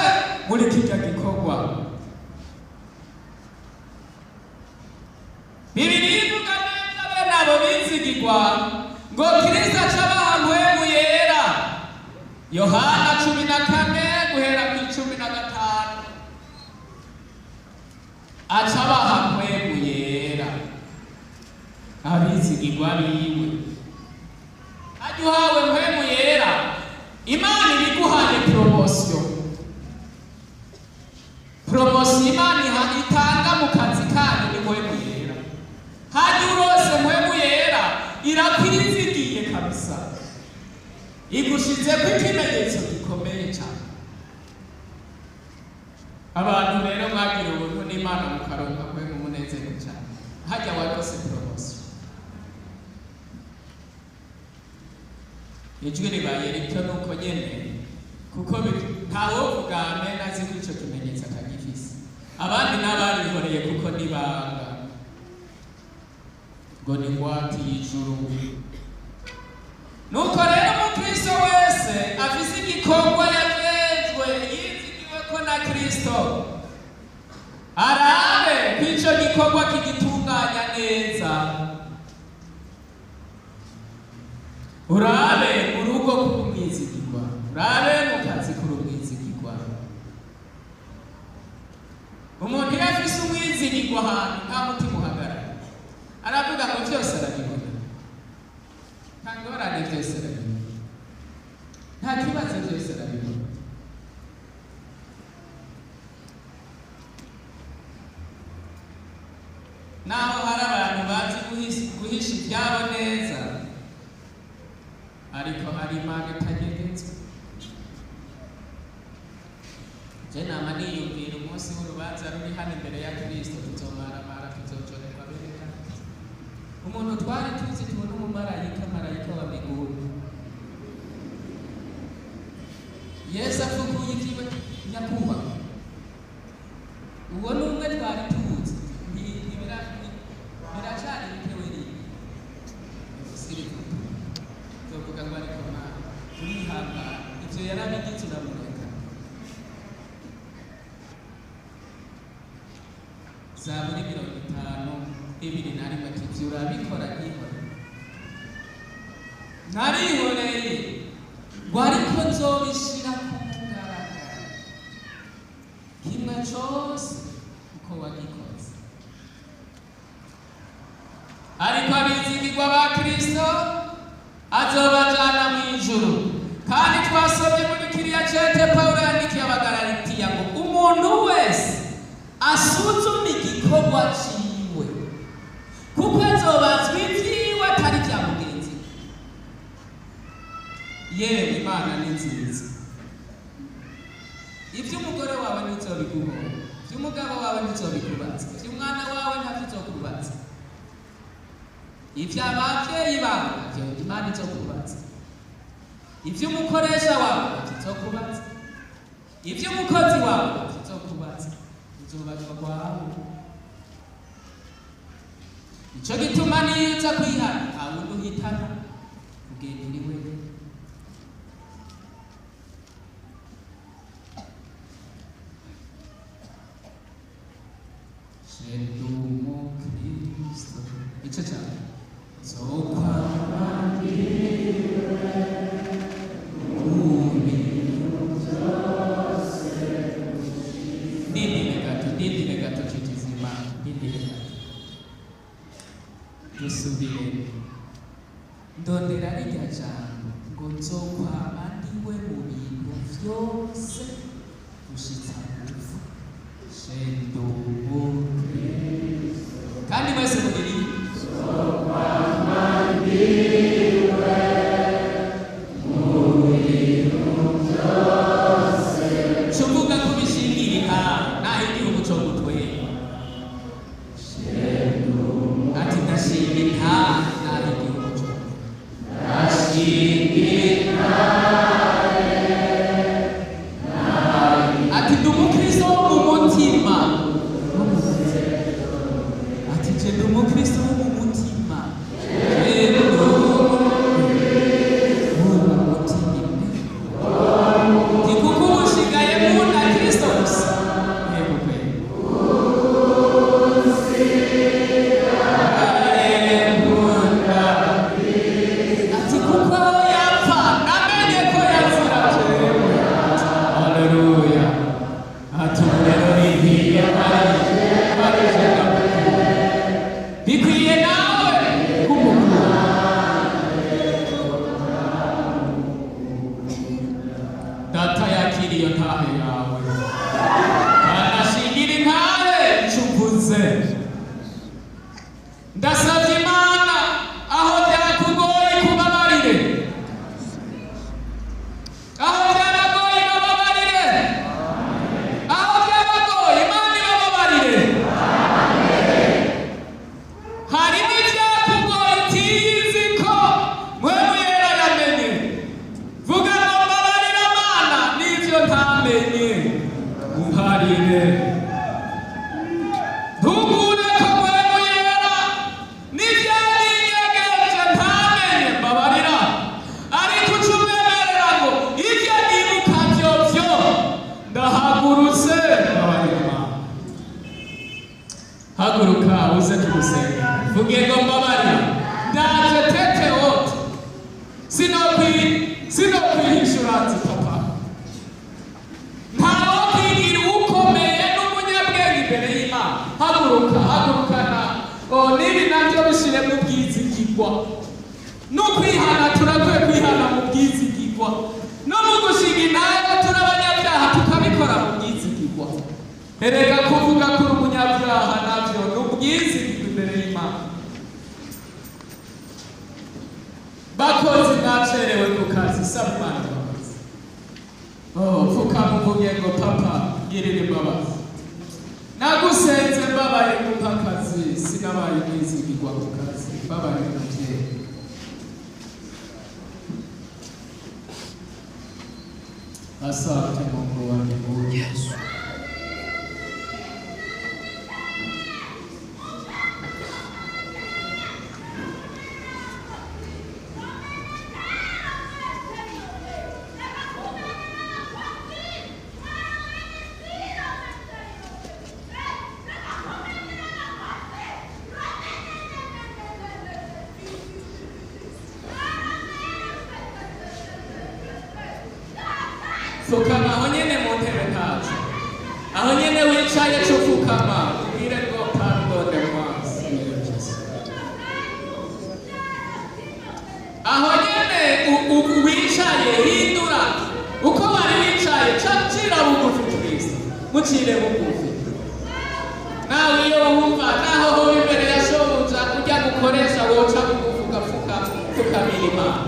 muri kirya gikorwa. Bibiliya ivuga neza bene abo bizigirwa ngo Kristo aca abaha mpwemu yera. Yohana 14 guhera ku 15. Aca abaha mpwemu yera abizigirwa biwe. Ajya uhawe mpwemu yera, Imana ibiguhaye promotion. Promotion Imana itanga mu kazi kanyu ni mpwemu yera. Hajya urose mpwemu yera irakwizigiye kabisa, igushizeko ikimenyetso gikomeye cyane. Abantu rero mwagira ubuntu n'Imana mukaronka mpwemu munezero cyane. Hajya warose promotion. Ijwi ribaye rito nuko nyene, kuko ntawovuga amen azi ko ico kimenyetso atagifise. Abandi n'abarihoreye kuko nibanga ngo ni ngwate y'ijuru. Nuko rero umukristo wese afise igikorwa yajejwe yizigiwe ko na Kristo, arabe ko ico gikorwa kigitunganya neza. Urabe mu rugo k'umwizigirwa, urabe mu kazi k'urumwizigirwa. Umuntu iyo afise umwizigirwa ahantu nta mutima uhagarara, aravuga ngo byose arabibona, nta ngorane, byose arabibona, nta kibazo, byose arabibona. Naho hari abantu bazi guhisha ibyabo neza, ariko hari Imana itanyegetswe. Je nama niyumvira umunsi w'urubanza ruri hano imbere ya Kristo, tuzomaramara, tuzojorerwa bene data. Umuntu twari tuzi tubona umumarayika, marayika wa miguru, Yesu afukuye ibyiwe nyakubahwa. Uwo ni umwe twari tuzi, biracari bitewe n'iki tuvuga ngo ariko Mana turihangana, ivyo yarabigize uramureka. Zaburi 52 ati ivyo urabikora nkihoreye, narihoreye ngo ariko nzobishira ku mugaragaro kimwe cose uko wagikoze. Ariko abizigirwa ba Kristo azobajana mw'ijuru. Kandi twasomye muri kiriya cete Pawulo yandikiye Abagalatiya ngo umuntu wese asuzume igikorwa ciwe, kuko azobazwa ivyiwe atari vya mugenzi we. Yewe Imana ni nziza. Ivy'umugore wawe ntizobiguhora, ivy'umugabo wawe ntizobikubaza, ivy'umwana wawe ntavyo uzokubaza, ivy'abavyeyi bawe ntavyo Imana izokubaza, ivy'umukoresha wawe ntavyo izokubaza, ivy'umukozi wawe ntavyo izokubaza, uzobazwa kwawe. Ico gituma niyo uza kwihana nta wundi uhitana, ugenda uri wenyene. Je ndi umukristo, ico cane nzokwama ndiwe mu bintu vyose. Ndindire gato, ndindire gato, nshuti z'Imana, ndindire gato, dusubiremo. Ndondera rirya jambo ngo nzokwama ndiwe mu bintu vyose gushitsa gupfa. Je ndi umukristo. Kandi mwese muririmbe. Nzokwama ndiwe mu bintu vyose. Cuvuga ko ubishingirira naho igihugu co gutwera. Ati ndashima intahe naho igihugu co Ndashima intahe. Ati ndi umukristo wo mu mutima. Ati je ndi umukristo nabyo bishire mu bwizigirwa. No kwihana turakwiye kwihana mu bwizigirwa, no mu gushinga intahe turi abanyabyaha tukabikora mu bwizigirwa. Erega kuvuga ko uri umunyabyaha nabyo ni ubwizigirwa imbere y'Imana. Bakozi, nacerewe ku kazi, saba Imana imbabazi. Oh, pfukama uvuge ngo: "Papa, ngirira imbabazi, nagusenze mbabaye kumpa akazi, sinabaye umwizigirwa ku kazi, mbabaye umuvyeyi." Asante Mungu wa mbinguni. Yesu. Fukama aho nyene mu ntebe, ntaco aho nyene wicaye, co fukama ubwire ngo: "Pardonne-moi, Seigneur Jésus." Aho nyene wicaye, hindura uko wari wicaye, ca cira bugufi Kristo, mucire bugufi. Nawe iyo wumva naho hoba imbere ya shobuja ujya gukoresha, woca bugufi ugapfukama, pfukamira Imana.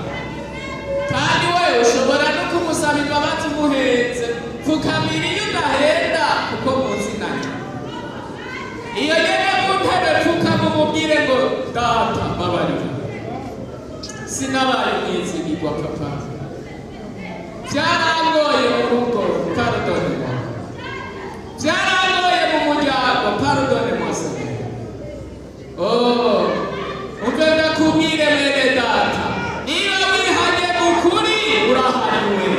Kandi we ushobora no kumusaba imbabazi umuhenze. Pfukamira iyo udahenda kuko muzinanye. Iyo nyene mu ntebe, pfukama umubwire ngo: "Data, mbabarira, sinabaye umwizigirwa. Papa, byarangoye mu rugo, pardonne-moi. Byarangoye mu muryango, pardonne-moi, Seigneur." Oh, umve ndakubwire mwene data, niba wihanye mu kuri urahariwe.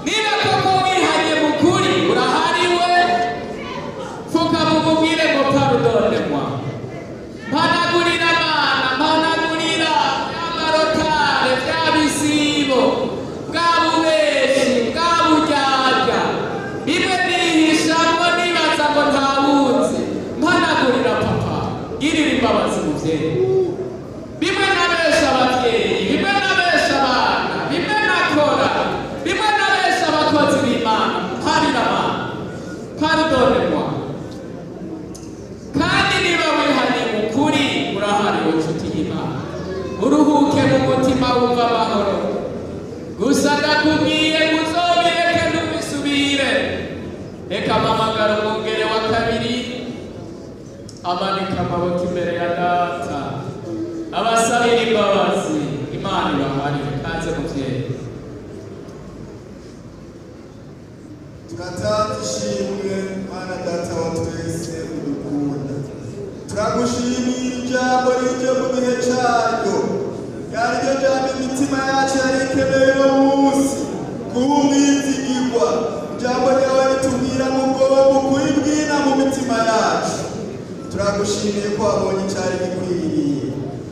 Niba koko wihanye mu kuri urahariwe. Pfukama umubwire ngo: "Pardonne-moi, mpanagurira Mana, mpanagurira by'amarotare, bya bisibo, bwa bubeshi, bwa buryarya, bimwe nihishamwo nibaza ngo ntawuzi. Mpanagurira Papa, girira imbabazi muvyeyi. Bimwe nabesha abavyeyi, bimwe nabesha abana, bimwe nakora, bimwe nabesha abakozi b'Imana, mparira Mana, pardonne-moi." Kandi niba wihanye mu kuri urahariwe, nshuti y'Imana, uruhuke mu mutima, wumva amahoro. Gusa ndakubwiye ngo uzobireke, ntubisubire. Reka mpamagara umwungere wa kabiri, amanika amaboko imbere ya Data, abasabira imbabazi. Imana ibaharire. Kaze muvyeyi. Turatanze ishimwe, Mana Data wa twese udukunda. Turagushimira ijambo rije mu gihe caryo, ryari ryo jambo imitima yacu yari ikeneye uno munsi, kuba umwizigirwa. Ijambo ryawe ritubwira mu bwonko kuribwina mu mitima yacu. Turagushimiye ko wabonye icyari gikwiriye.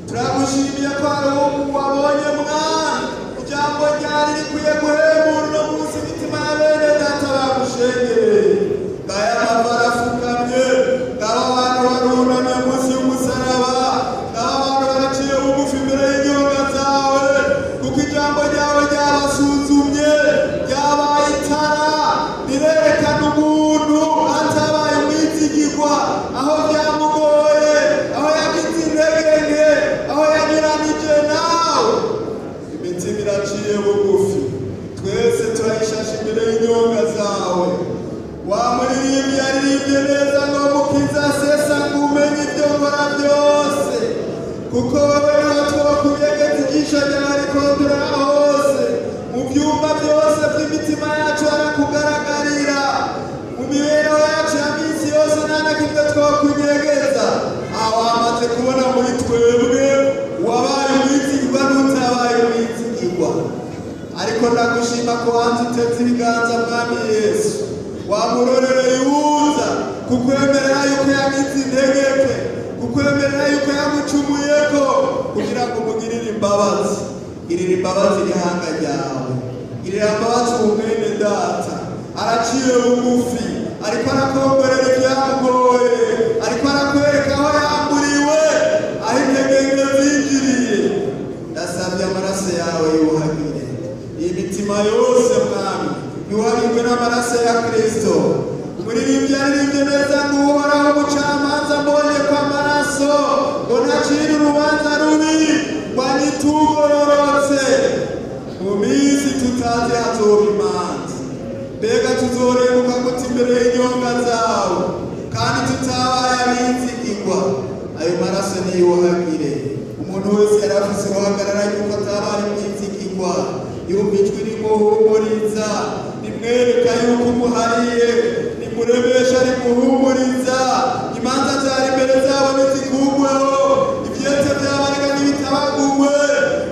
Turagushimiye ko hari uwo wabonye, Mwana. Ijambo ryari rikwiye guhembura uno munsi imitima ya bene data bagushengereye. Ngaya amavi arafukamye, ngaba abantu barunamye munsi y'umusaraba, ngaba abantu baraciye bugufi imbere y'inyonga zawe, kuko ijambo ryawe ryabasuzumye, ryabaye itara rirerekana umuntu atabaye umwizigirwa, aho byamugoye, aho yagize intege nke, aho yanyuranije nawe. Imitima iraciye bugufi, twese turayishasha imbere y'inyonga zawe. Wa muririmbyi yaririmbye neza ngo: "Mukiza, sesa ngo umenye ibyo nkora byose, kuko wowe niho twokuyegeza. Ijisho ryawe rikondorera hose, mu byumba byose by'imitima yacu harakugaragarira. Mu mibereho yacu ya minsi yose nta na kimwe twokunyegeza." Aho wamaze kubona muri twebwe wabaye umwizigirwa n'utabaye umwizigirwa. Ariko ndagushima ko wanze uteze ibiganza, Mwami Yesu. Wamurorere yuza kukwemerera yuko yagize intege nke, kukwemerera yuko yagucumuyeko, kugira ngo umugirire imbabazi. Girira imbabazi irihanga ryawe, girira imbabazi umwene data araciye bugufi, ariko arakongorera ibyamugoye, ariko arakwereka aho yamburiwe. n'amaraso ya Kristo. Umuririmbyi yaririmbye neza ngo Uhoraho umucamanza mbonye ko amaraso ngo ntacire urubanza rubi ngo anitugororotse. Mu minsi tutazi hazoba imanza. Mbega tuzorenguka gute imbere y'inyonga zawe kandi tutabaye abizigirwa? Ayo maraso niyuhagire. Umuntu wese yari afise uruhagarara yuko atabaye umwizigirwa, yumva ijwi rimuhumuriza, rimwereka yuko umuhariye, rimuremesha, rimuhumuriza. Imanza zari imbere zabo ntizikugweho, ivyete vyabarega ntibitabagugwe,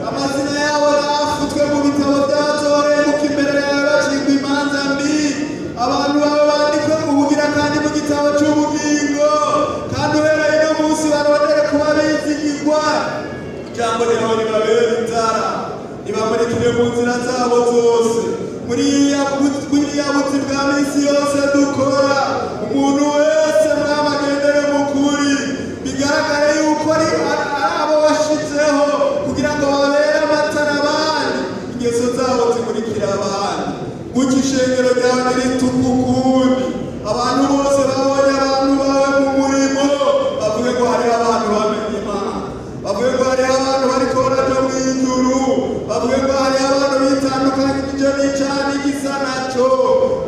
amazina yabo nafutwe mu bitabo vy'abazorenguka imbere yawe bacirwa imanza mbi. Abantu bawe bandikwe ubugira kandi mu gitabo c'ubugingo, kandi uhereye uno munsi barondere kuba bizigirwa. Ijambo ryawe ribabere itara, ribamurikire mu nzira zabo zose. Muri buriya buzi bwa minsi yose dukora, umuntu wese mwami agendere mu kuri, bigaragare yuko ari abo washizeho kugira ngo babere amatara abandi, ingeso zabo zimurikira abandi. Gutyo ishengero ryawe ntirituke ukundi. Abantu bose babonye abantu bawe mu murimo bavuge ngo hariho abantu bamenye Imana, bavuge ngo hariho abantu bariko baraja mw'ijuru, bavuge ngo hariho abantu bitandukanyije n'icana n'igisa naco.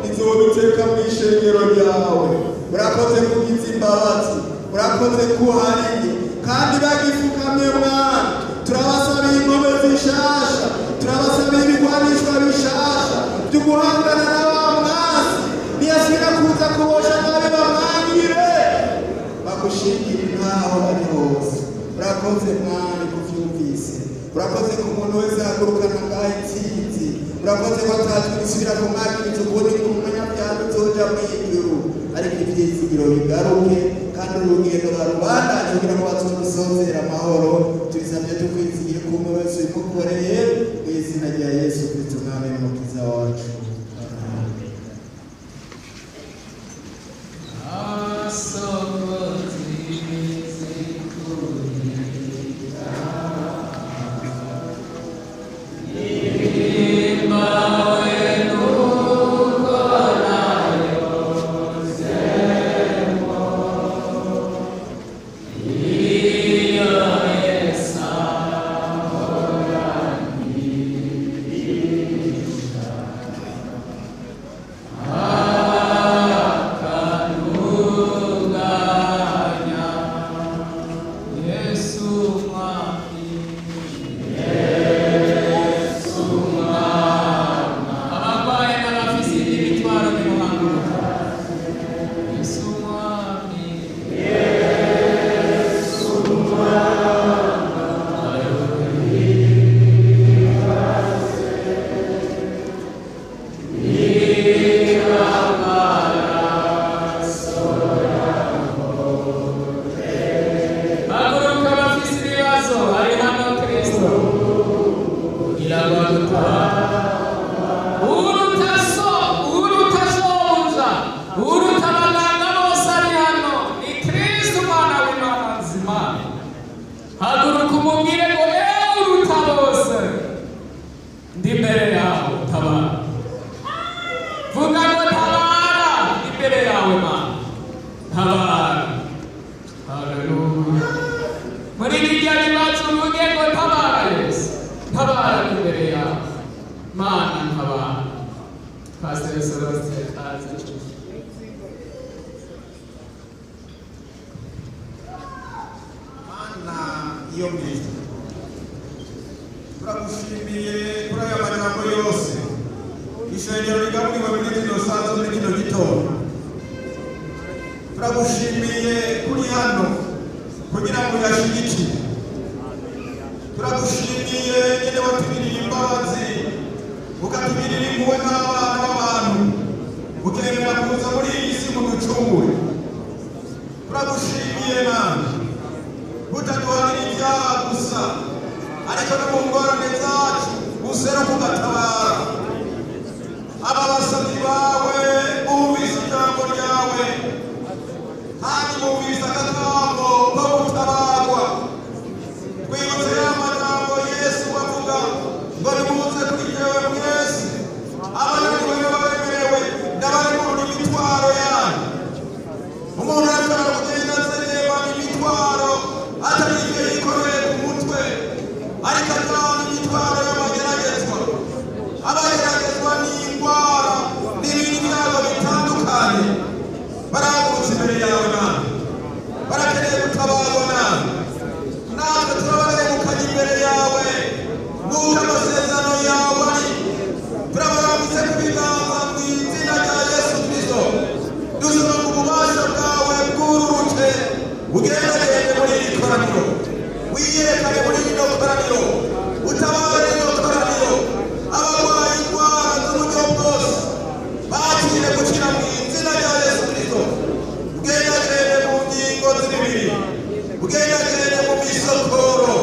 Izobiteka mw'ishengero ryawe. Urakoze kugiza imbabazi, urakoze kuhariye kandi bagifukamye mwana. Turabasabiye ingome zishasha, turabasabiye ibigwanishwa bishasha byo guhangana na wa mwasi. Niyasubira kuza kubosha nabi bamwangire, bagushingire intaho bari hose. Urakoze mwami kuvyumvise, urakoze ku muntu wese ahagurukana ngaho intsinzi, urakoze ko atajwi risubira kumwagiriza ukundi ku munyabyaha uzoja mw'ijuru, ariko ivyizigiro bigaruke kandi urugendo barubandanye kugira ngo bazorusozere amahoro. Tubisabye tukwizigiye ko umwe wese ubimukoreye mu izina rya Yesu Kristo Mwami n'Umukiza wacu. Amen. Abarwaye n'abafise indi mitwaro nimuhaguruke. Yesu mwami. Haguruka abafise ibibazo, ari hano Kristo kugira ngo adutabare. Uruta so, uruta shobuja, uruta abaganga bose ari hano ni Kristo umwana w'Imana nzima. Haguruka umubwire ngo ewe uruta bose, ndi imbere yawe, tabara. Vuga ngo tabara, ndi imbere yawe Mana, tabara. Haleluya. Muri bijya bibazo uvuge ngo tabara Yesu, tabara ndi imbere yawe Mana, ntabara. Pastor Celestin aze. Mana iyo mwiza, turagushimiye kuri aya majambo yose ishengero rigaburiwe muri zino saa zo muri kino gitondo. Turagushimiye kuri hano kugira ngo uyashigikire. Turagushimiye nyine watugiriye imbabazi, ukatugirira impuhwe nk'abana b'abantu, ukemera kuza muri iyi si ngo uducungure. Turagushimiye Mana utaduhanira ibyaha gusa, ariko no mu ngorane zacu useruka ugatabara. Aba basabyi bawe bumvise ijambo ryawe kandi bumvise akakamo ko gutabarwa. Twibutse ya majambo Yesu avuga ngo nimuze kuri jewe mwese abananiwe n'abaremerewe. Wiyerekane muri rino koraniro, utabare rino koraniro. Abarwaye indwara z'uburyo bwose bakire gukira mu izina rya Yesu Kristo. Ugendagende mu ngingo z'imibiri, ugendagende mu misokoro,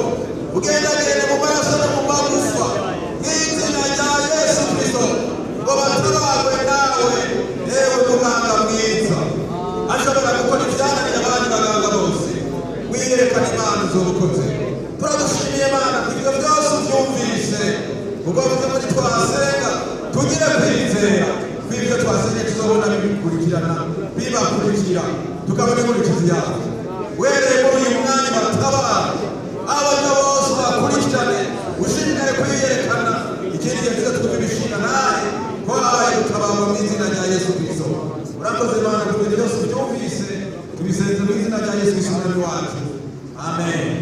ugendagende mu maraso no mu magufa, mu izina rya Yesu Kristo, ngo batabarwe nawe, yewe muganga mwiza ashobora gukora ibyananiye abandi baganga bose. Wiyerekana, Imana, uzobukoze. Turagushimiye, Imana, ibyo byose ubyumvise. Ubwo byo muri twasenga, tugire kwizera ko ibyo twasenye tuzobona bibikurikirana, bibakurikira, tukabona inkurikizi yabyo. Uhereye muri uyu mwanya, batabara abagabo bose, bakurikirane, ushimire kwiyerekana. Ikindi gihe tuze twumva ibishinga nawe ko habaye gutabarwa mu izina rya Yesu Kristo. Urakoze, Imana, kuko ibyo byose ubyumvise. Tubisenze mu izina rya Yesu Kristo, Umwami wacu. Amen.